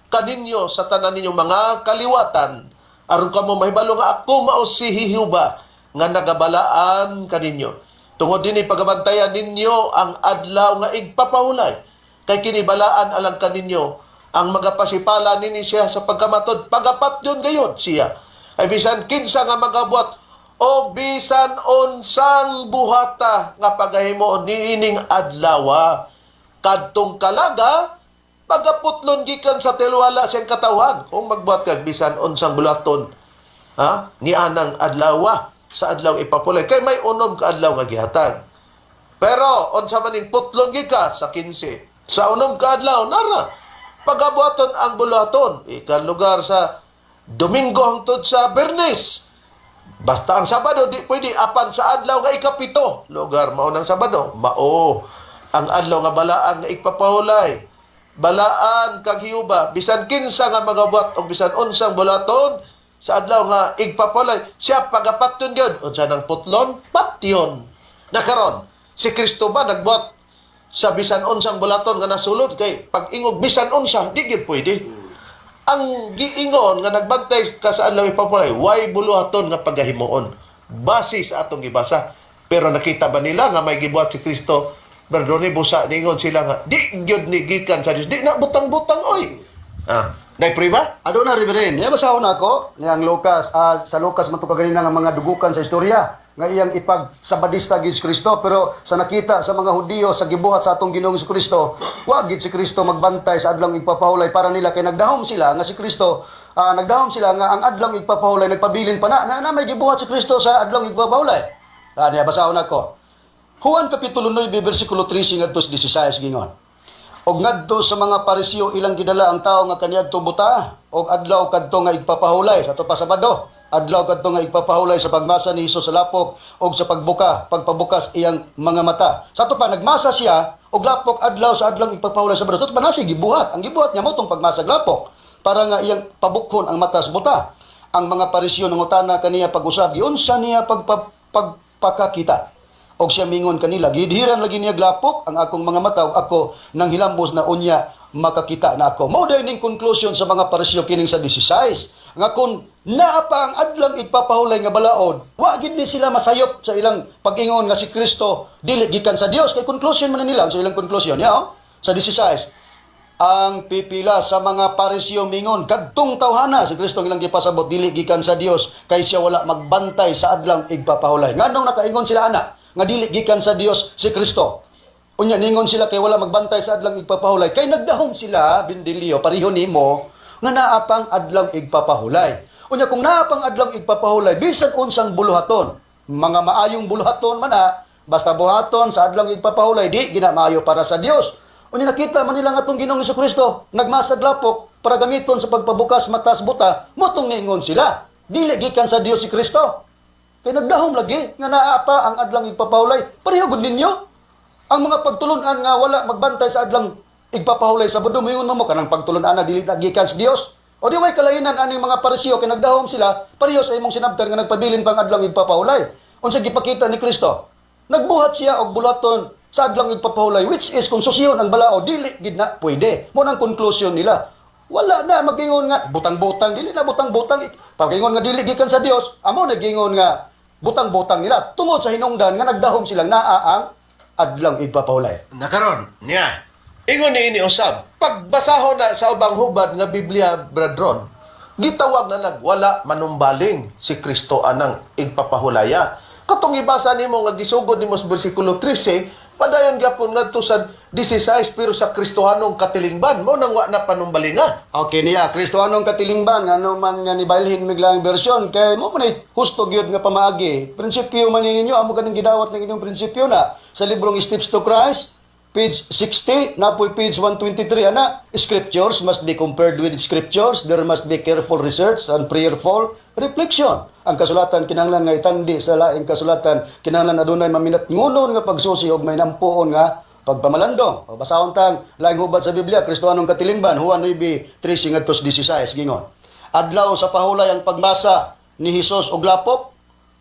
kaninyo sa tanan ninyong mga kaliwatan aron kamo mahibalo nga ako mao si Jehova nga nagabalaan kaninyo. Tungod dinhi pagabantayan ninyo ang adlaw nga igpapahulay. Kay kini balaan alang kaninyo ang magapasipala nini siya sa pagkamatod pagapatyon gayod siya. Ay bisan kinsa nga magabuhat o bisan unsang buhata nga pagahimuon niining adlawa kadtong kalaga pagaputlon gikan sa tilwala siyang katawhan kung magbuhat kag bisan unsang bulaton ha ni anang adlawa sa adlaw ipapulay kay may unom ka adlaw nga gihatag. Pero unsa man ning putlon gikan sa 15 sa unom ka adlaw nara pagabuhaton ang bulaton ikan lugar sa Domingo hangtod sa Bernes. Basta ang Sabado di pwede apan sa adlaw nga ikapito. Lugar mao ng Sabado, mao ang adlaw nga balaan nga igpapahulay. Balaan kag Hiuba, bisan kinsa nga magabuhat og bisan unsang bulaton sa adlaw nga igpapahulay, siya pagapatyon gyud. Unsa nang putlon? Patyon. Nakaron, si Kristo ba nagbuhat sa bisan unsang bulaton nga nasulod kay pag ingog bisan unsa di gyud pwede. Ang giingon nga nagbantay ka sa adlaw ipapulay, way buluhaton nga pagahimuon base sa atong gibasa. Pero nakita ba nila nga may gibuhat si Kristo? Perdone, busa niingon sila nga di gyud ni gikan sa Dios, di na butang-butang oy. Ah, nay ba? Aduna, Reverend, niya basahon ako niyang Lucas, sa Lucas man to kaganina nga mga dugukan sa istorya nga iyang ipagsabadista gid si Kristo, pero sa nakita sa mga Hudiyo sa gibuhat sa atong Ginoong Kristo, wa gid si Kristo magbantay sa adlaw igpapahulay para nila kay nagdahom sila nga si Kristo, nagdahom sila nga ang adlaw igpapahulay nagpabilin pa na na, na may gibuhat si Kristo sa adlaw igpapahulay. Niya basahon ako. Juan kapitulo 9 bersikulo 13 ngadto sa 16 gingon. Og ngadto sa mga Pariseo ilang gidala ang tawo nga kaniadto buta og adlaw kadto nga igpapahulay sa ato pa Sabado. Adlaw kadto nga igpapahulay sa pagmasa ni Hesus sa lapok og sa pagpabukas iyang mga mata. Sa ato pa nagmasa siya og lapok adlaw sa adlaw igpapahulay sa Sabado. Sa ato pa nasi gibuhat. Ang gibuhat niya mo tong pagmasag lapok para nga iyang pabukhon ang mata sa buta. Ang mga Pariseo nangutana kaniya pag-usab giunsa niya pagpakakita. Og siya mingon kanila, gidhiran lagi niya glapok ang akong mga mata ug ako nang hilambos na unya makakita na ako. Mao ning conclusion sa mga Pariseo kining sa 16 nga kung naa pa ang adlang igpapahulay nga balaod, wa gid ni sila masayop sa ilang pag-ingon nga si Kristo dili gikan sa Dios kay conclusion man na nila sa ilang conclusion ya oh, sa 16. Ang pipila sa mga Pariseo mingon, kadtong tawhana si Kristo ang ilang gipasabot dili gikan sa Dios kay siya wala magbantay sa adlang igpapahulay. Nganong nakaingon sila ana nga dili gikan sa Dios si Kristo? Unya ningon sila kay wala magbantay sa adlang igpapahulay kay nagdahom sila bindilyo pareho nimo nga naa pang adlang igpapahulay. Unya kung naa pang adlang igpapahulay bisan unsang buluhaton, mga maayong buluhaton man na, basta buhaton sa adlang igpapahulay di gina maayo para sa Dios. Unya nakita man nila nga atong Ginoong Kristo nagmasag lapok para gamiton sa pagpabukas matas buta, motong niingon sila dili gikan sa Dios si Kristo. Kay nagdahom lagi nga naa pa ang adlang igpapahulay. Pareho gud ninyo. Ang mga pagtulunan nga wala magbantay sa adlang igpapahulay sa Sabado, moingon mo kanang pagtulunan na dili na gikan sa Dios. O di way kalainan aning mga Pariseo kay nagdahom sila pareho sa imong sinabtan nga nagpabilin pang adlang igpapahulay. Unsa gipakita ni Kristo? Nagbuhat siya og bulaton Sa adlawng igpapahulay, which is kung susiyon ang balaod, dili gid na pwede. Mo nang conclusion nila. Wala na magingon nga butang-butang, dili na butang-butang. Pagingon nga dili gikan sa Dios, amo nagingon nga butang-butang nila tungod sa hinungdan nga nagdahom silang naa ang adlawng igpapahulay. Nakaron niya. Ingon ni ini usab, pagbasahon na sa ubang hubad nga Biblia, Bradron, gitawag na lang wala manumbaling si Kristo anang igpapahulaya. Katong ibasa nimo nga gisugod nimo sa bersikulo 13, padayon gyapon ngadto sa 16, pero sa Kristohanong katilingban mo nang wa na panumbalinga. Okay niya, Kristo anong katilingban, ano man nga nibalhin miglang bersyon, kay mo man husto gyud nga pamaagi. Prinsipyo man ni ninyo, amo kaning gidawat ng inyong prinsipyo na sa librong Steps to Christ, page 60, napoy page 123, ana, scriptures must be compared with scriptures, there must be careful research and prayerful reflection. Ang kasulatan kinahanglan nga itandi sa laing kasulatan, kinahanglan adunay maminat ngunon nga pagsusi og may nampuon nga pagpamalandong. O basahon tang laing hubad sa Biblia, Kristohanong katilingban, Juan 9:13 ngadto 16 gingon. Adlaw sa pahulay ang pagmasa ni Hesus og lapok.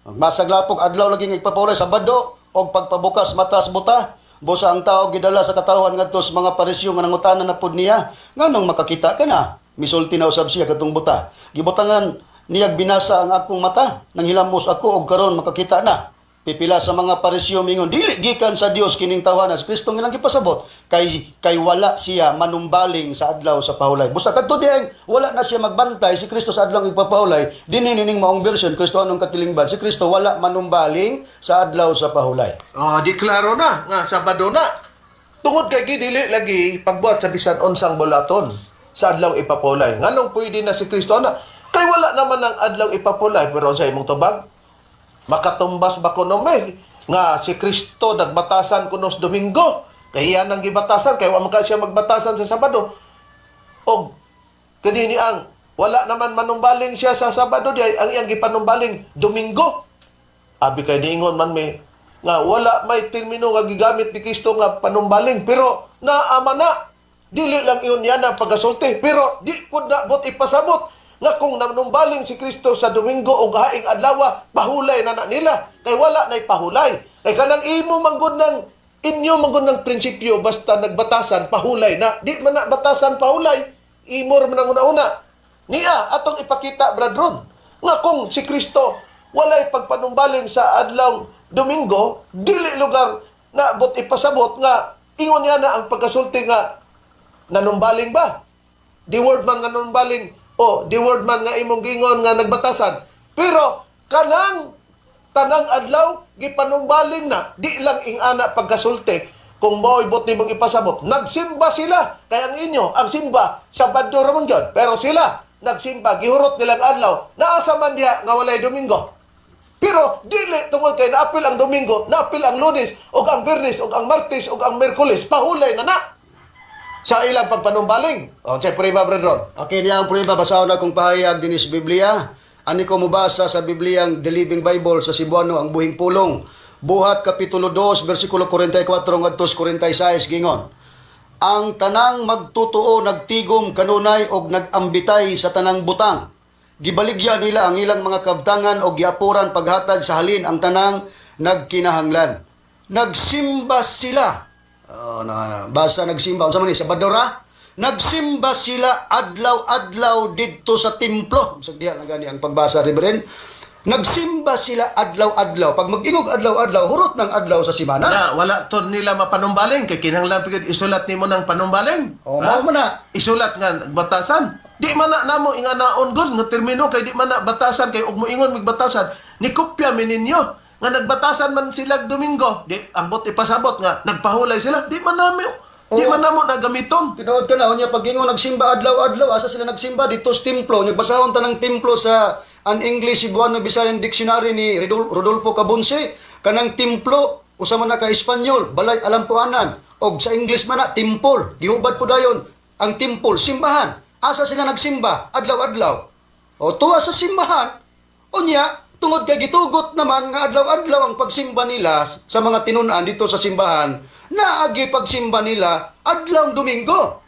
Magmasag lapok adlaw lagi nga igpapahulay, Sabado, og pagpabukas mata sa buta. Busa ang tao gidala sa katawhan ngadto sa mga Pariseo nga nangutana na pud niya, nganong makakita ka na? Misulti na usab siya katong buta. Gibutangan niyag binasa ang akong mata, nang hilamos ako og karon makakita na. Pipila sa mga Pariseo mingon, dili gikan sa Dios kining tawhana. Si Kristo ilang gipasabot kay wala siya manumbaling sa adlaw sa pahulay. Busa kadto diay wala na siya magbantay si Kristo sa adlaw igpapahulay. Dinhi nining maong version, Kristohanong katilingban, si Kristo wala manumbaling sa adlaw sa pahulay. Oh, di klaro na nga Sabado na. Tungod kay gidili lagi pagbuhat sa bisan unsang bulaton sa adlaw ipapulay. Nganong pwede na si Kristo na? Kay wala naman ang adlaw ipapulay, pero sa imong tubag makatumbas ba kuno may nga si Kristo nagbatasan kuno sa Domingo. Kay iyan ang gibatasan kay wa man ka siya magbatasan sa Sabado. Og kanini ang wala naman manumbaling siya sa Sabado di ay ang iyang gipanumbaling Domingo. Abi kay niingon man may nga wala may termino nga gigamit ni Kristo nga panumbaling, pero naama na dili lang iyon yan ang pagkasulti, pero di pud na bot ipasabot nga kung nanumbaling si Kristo sa Domingo o haing adlaw, pahulay na na nila kay wala nay pahulay, kay kanang imo manggod ng inyo manggod ng prinsipyo basta nagbatasan pahulay na, di man na batasan pahulay, imo ra man ang una-una niya. Atong ipakita, Brad Ron, nga kung si Kristo walay pagpanumbaling sa adlaw Domingo, dili lugar na bot ipasabot nga ingon niya na ang pagkasulti nga nanumbaling ba? The word man nga nanumbaling o the word man nga imong gingon nga nagbatasan. Pero kanang tanang adlaw gipanumbaling na, di lang ingana pagkasulti kung mao'y bot nimong ipasabot. Nagsimba sila kay ang inyo ang simba Sabado ra man gyud, pero sila nagsimba gihurot nilang adlaw, naasa man diha nga walay Domingo. Pero dili tungod kay naapil ang Domingo, naapil ang Lunes, ug ang Biyernes, ug ang Martes, ug ang Miyerkules, pahulay na na sa ilang pagpanumbaling. O, siyempre ba, Brad Ron? Okay niya ang prueba, basahon na kong pahayag dinhi sa Biblia. Ani ko mobasa sa Bibliang The Living Bible sa Cebuano, ang buhing pulong. Buhat kapitulo 2 bersikulo 44 ngadto sa 46 gingon. Ang tanang magtotoo nagtigom kanunay og nagambitay sa tanang butang. Gibaligya nila ang ilang mga kabtangan og giapuran paghatag sa halin ang tanang nagkinahanglan. Nagsimba sila. Oh, na, basa nagsimba unsa man ni Sabado ra? Nagsimba sila adlaw-adlaw didto sa templo. Sa diha lang gani ang pagbasa, Reverend. Nagsimba sila adlaw-adlaw. Pag mag-ingog adlaw-adlaw, hurot ng adlaw sa simana. Na, wala to nila mapanumbaling kay kinahanglan pigid isulat nimo ng panumbaling. O, Ha? mao man na. Isulat nga batasan. Di man na namo inganaon gud nga termino kay di man na batasan, kay og moingon migbatasan ni kopya mi ninyo nga nagbatasan man sila Domingo. Di ang bot ipasabot nga nagpahulay sila. Di man namo nagamiton. Tinuod ka na, unya pag ingon nagsimba adlaw-adlaw, asa sila nagsimba dito sa templo. Nya basahon tanang templo sa an English Cebuano Bisayan Dictionary ni Rodolfo Cabonce, kanang templo usa man na ka Espanyol, balay alampuanan, og sa English man na temple. Gihubad po dayon ang temple, simbahan. Asa sila nagsimba adlaw-adlaw? O tuwa sa simbahan. Unya, tungod kay gitugot naman nga adlaw-adlaw ang pagsimba nila sa mga tinun-an dito sa simbahan, naagi pagsimba nila adlaw Domingo.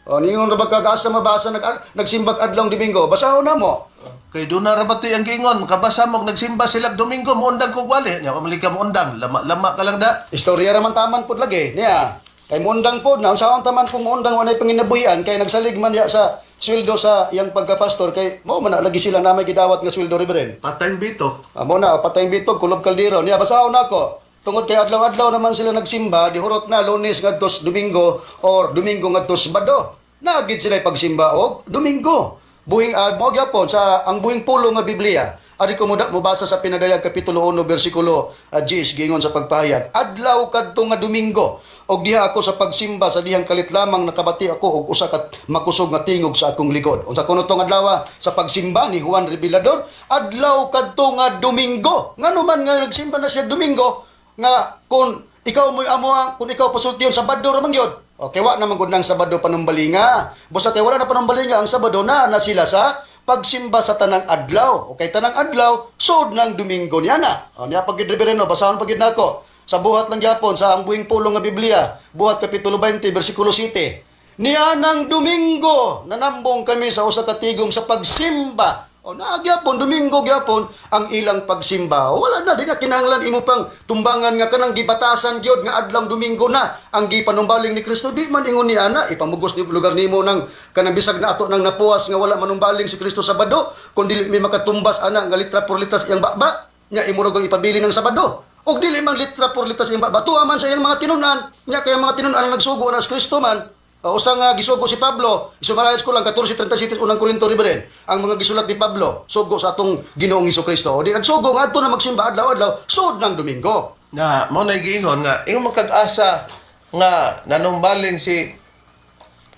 O ningon ra ba kag asa mabasa nagsimbag adlaw Domingo? Basahon na mo. Kay doon na ra ba ang giingon, makabasa mo nagsimba sila Domingo, muundang kog wali. Nya pamali ka muundang, lama-lama ka lang da. Istorya raman taman pod lagi niya. Kay muundang pod na unsaon taman kung muundang walay panginabuhian kay nagsalig man ya sa sweldo sa iyang pagkapastor kay mao man na lagi sila na may gidawat nga sweldo, Reverend. Patay bito. Amo na, patayng bitog, kulob kaldero. Niya, basahon nako. Tungod kay adlaw-adlaw naman sila nagsimba, di hurot na Lunes ngadto sa Domingo or Domingo ngadto sa Sabado. Nagid sila pagsimba og Domingo. Buhing mo gyapon sa ang buhing pulong nga Biblia. Ari ko mobasa sa Pinadayag kapitulo 1 bersikulo 10, giingon sa pagpahayag. Adlaw kadto nga Domingo og diha ako sa pagsimba sa dihang kalit lamang nakabati ako og usa ka makusog nga tingog sa akong likod. Unsa kuno tong adlaw sa pagsimba ni Juan Revelador? Adlaw kadto nga Domingo. Ngano man nga nagsimba na siya Domingo nga kung ikaw mo'y amo kung ikaw pasultiyon, Sabado ra man gyud. Okay, wa naman gud nang Sabado panumbalinga. Busa kay wala na panumbalinga ang Sabado na na sila sa pagsimba sa tanang adlaw. Okay, tanang adlaw sud ng Domingo niya na. O, niya pag gid, Reverendo, basahon pag gid nako. Sa Buhat lang gyapon sa ang buhing pulong nga Biblia, Buhat kapitulo 20 bersikulo 7. Nianang Domingo, nanambong kami sa usa ka tigom sa pagsimba. O naa gyapon, Domingo gyapon ang ilang pagsimba. O, wala na, di na kinahanglan imo pang tumbangan nga kanang gibatasan gyud nga adlaw Domingo na ang gipanumbaling ni Kristo. Di man ingon ni ana, ipamugos ni lugar nimo nang kanang bisag na ato nang napuwas nga wala manumbaling si Kristo Sabado, kun dili mi makatumbas ana nga litra por litras iyang baba nya imo ra ipabili ng Sabado. Og dili man litra por litras iyang baba, tuwa man sa iyang mga tinun-an nya kay ang mga tinun-an ang nagsugo na si Kristo man. Usa nga gisugo si Pablo, isumarais ko lang 14:37 unang Korinto, Reverend. Ang mga gisulat ni Pablo, sugo sa atong Ginoong Kristo. O di nagsugo ngadto na magsimba adlaw-adlaw, sud ng Domingo. Na mao na giingon nga ingon man kag asa nga nanumbaling si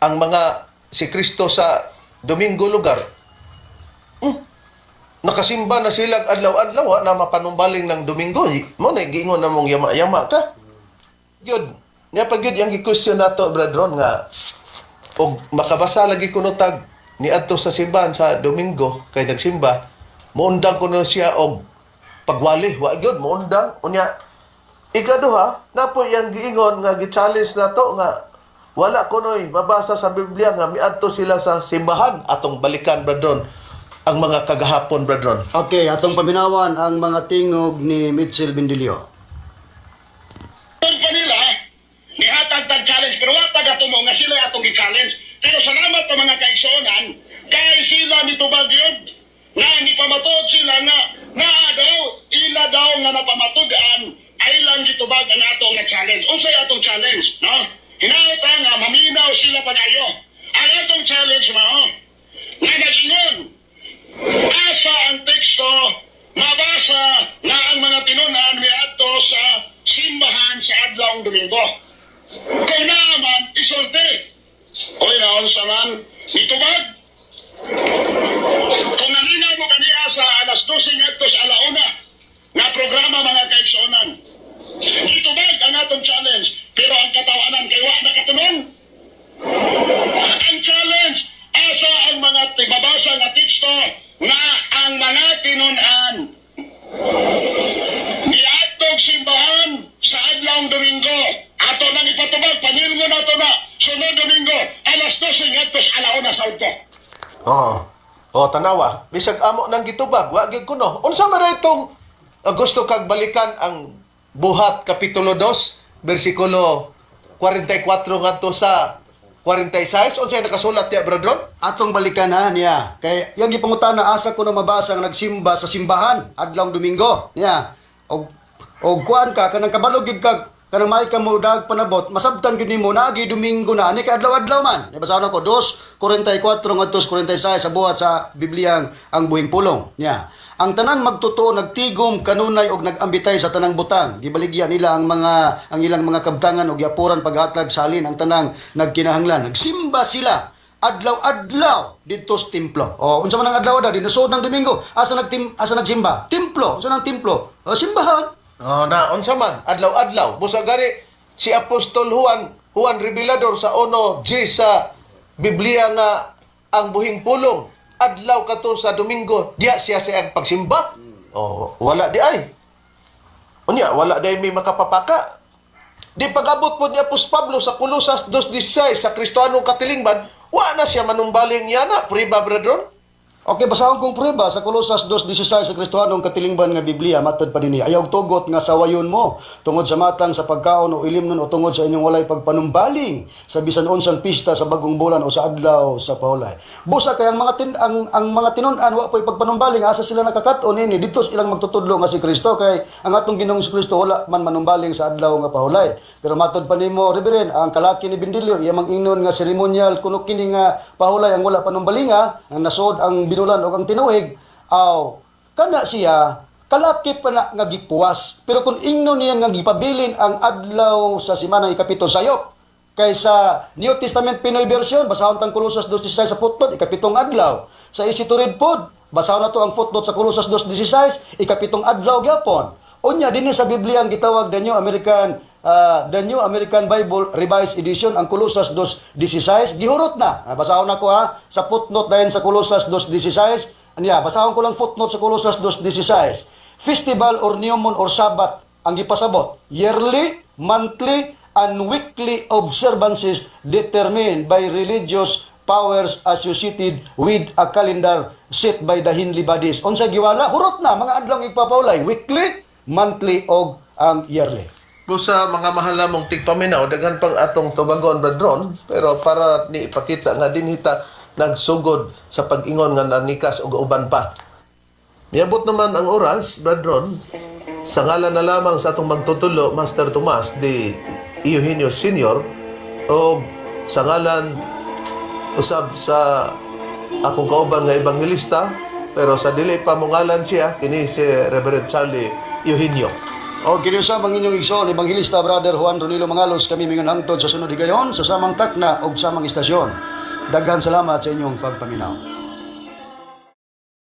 ang mga si Kristo sa Domingo lugar. Nakasimba na sila adlaw-adlaw, wa na mapanumbaling ng Domingo. Mao na giingon na mong yama-yama ka. Gyud. Nya pag gyud ang gi-question nato, Brad Ron, nga og makabasa lagi kuno tag niadto sa simbahan sa Domingo kay nagsimba, muundang kuno siya og pagwali, wa gyud muundang. Unya ikaduha napo iyang giingon nga gi-challenge nato nga wala kunoy mabasa sa Biblia nga miadto sila sa simbahan. Atong balikan, Brad Ron, ang mga kagahapon, Brad Ron. Okay, atong paminawan ang mga tingog ni Mitchell Bindilio. Tungkol kanila, nihatag tag challenge, pero wa tag ato mo nga sila atong gi-challenge. Pero salamat sa mga kaigsuonan, kay sila nitubag yun, nga nipamatod sila nga, naa daw, ila daw nga napamatod-an, ay lang gitubag ang ato nga challenge. Unsay atong challenge, no? Hinaot nga maminaw sila padayo. Ang atong challenge mao, nga nag-ingon, asa ang teksto, mabasa na ang mga tinunan miadto sa simbahan sa adlawng Domingo? Kung naaman, isulti. Oy, naon sa man, nitubag. Kung nanina mo kaniya sa alas 12 ngadto sa alauna nga programa, mga kaigsuonan, nitubag ang atong challenge, pero ang katawanan kay wa nakatunong. Ang challenge, asa ang mga tibabasa nga teksto nga ang mga tinunan niadtog simbahan sa adlawng Domingo? Ato nang ipatubag, pangilngon nato na sunod Domingo, alas 12 ngadto sa alauna sa udto. Oh. Oh, tanawa. Bisag amo nang gitubag, wa gyud kuno. Unsa man ra itong gusto kag balikan ang Buhat kapitulo 2 bersikulo 44 ngadto sa 46? Unsay nakasulat diya, Brad Ron? Atong balikan ha niya. Kay yang gipangutana asa ko na mabasa nga nagsimba sa simbahan adlawng Domingo niya. Og kuan ka kanang kabalo gyud ka kanang may ka mo dag panabot, masabtan gyud nimo naagi Domingo na ani kay adlaw-adlaw man. Di basahon ako 2:44 ngadto 46 sa Buhat sa Bibliang ang buhing pulong niya. Ang tanang magtotoo nagtigom kanunay og nagambitay sa tanang butang. Gibaligya nila ang ilang mga kabtangan og giapuran paghatag salin ang tanang nagkinahanglan. Nagsimba sila adlaw-adlaw didto sa templo. O unsa man ang adlaw daw dinusod ng Domingo? Asa nagsimba? Templo. Unsa nang templo? O, simbahan. Oh, na unsa man adlaw-adlaw. Busa gani si Apostol Juan, Juan Revelador sa 1 G sa Biblia nga ang buhing pulong, adlaw kato sa Domingo diya siya sa iyang pagsimba. Oh, wala di ay. Unya wala di ay may makapapaka. Di pag-abot po ni Apostol Pablo sa Kolosas 2:16 sa Kristohanong katilingban, wa na siya manumbaling yana, priba, brethren. Okay, basahon kong prueba sa Kolosas 2:16 sa Kristohanong katilingban nga Biblia matod pa dinhi. Ayaw tugot nga sawayon mo tungod sa matang sa pagkaon o ilimnon o tungod sa inyong walay pagpanumbaling sa bisan unsang pista sa bagong bulan o sa adlaw sa pahulay. Busa kay ang mga tin, ang mga tinun-an wa po'y pagpanumbaling, asa sila nakakat-on ini dito ilang magtutudlo nga si Kristo, kay ang atong Ginoong Kristo wala man manumbaling sa adlaw nga pahulay. Pero matod pa nimo, Reverend, ang kalaki ni Bindilyo iya mang-ingnon nga seremonyal kuno kini nga pahulay ang wala panumbalinga, ang nasod ang binulan o ang tinuig, aw kana siya kalaki pa na nga gipuwas. Pero kung ingnon niya nga gipabilin ang adlaw sa simana ikapito, sayop. Kay sa New Testament Pinoy version, basahon tang Kolosas 2:16 sa footnote, ikapitong adlaw. Sa Easy to Read pod, basahon na to ang footnote sa Kolosas 2:16, ikapitong adlaw gyapon. Unya dinhi sa Biblia ang gitawag the New American Bible Revised Edition, ang Kolosas 2:16 gihurot na. Basahon nako ha sa footnote dayon sa Kolosas 2:16. Anya, basahon ko lang footnote sa Kolosas 2:16. Festival or new moon or Sabbath ang gipasabot. Yearly, monthly, and weekly observances determined by religious powers associated with a calendar set by the heavenly bodies. Unsa giwala? Hurot na mga adlaw igpapahulay, weekly, monthly og ang yearly. Busa, mga mahal namong tigpaminaw, daghan pang atong tubagon, Brad Ron, pero para ni ipakita nga dinhi ta nagsugod sa pag-ingon nga nanikas og uban pa. Miabot naman ang oras, Brad Ron, sa ngalan na lamang sa atong magtutulo, Master Tomas de Eugenio Sr., o sa ngalan usab sa akong kauban nga ebanghelista, pero sa dili pa mongalan siya, kini si Reverend Charlie Eugenio. O kini sa ang inyong igsoon, Ebanghelista Brother Juan Ronilo Mangalos, kami mingon hangtod sa sunod higayon sa samang takna og samang istasyon. Daghan salamat sa inyong pagpaminaw.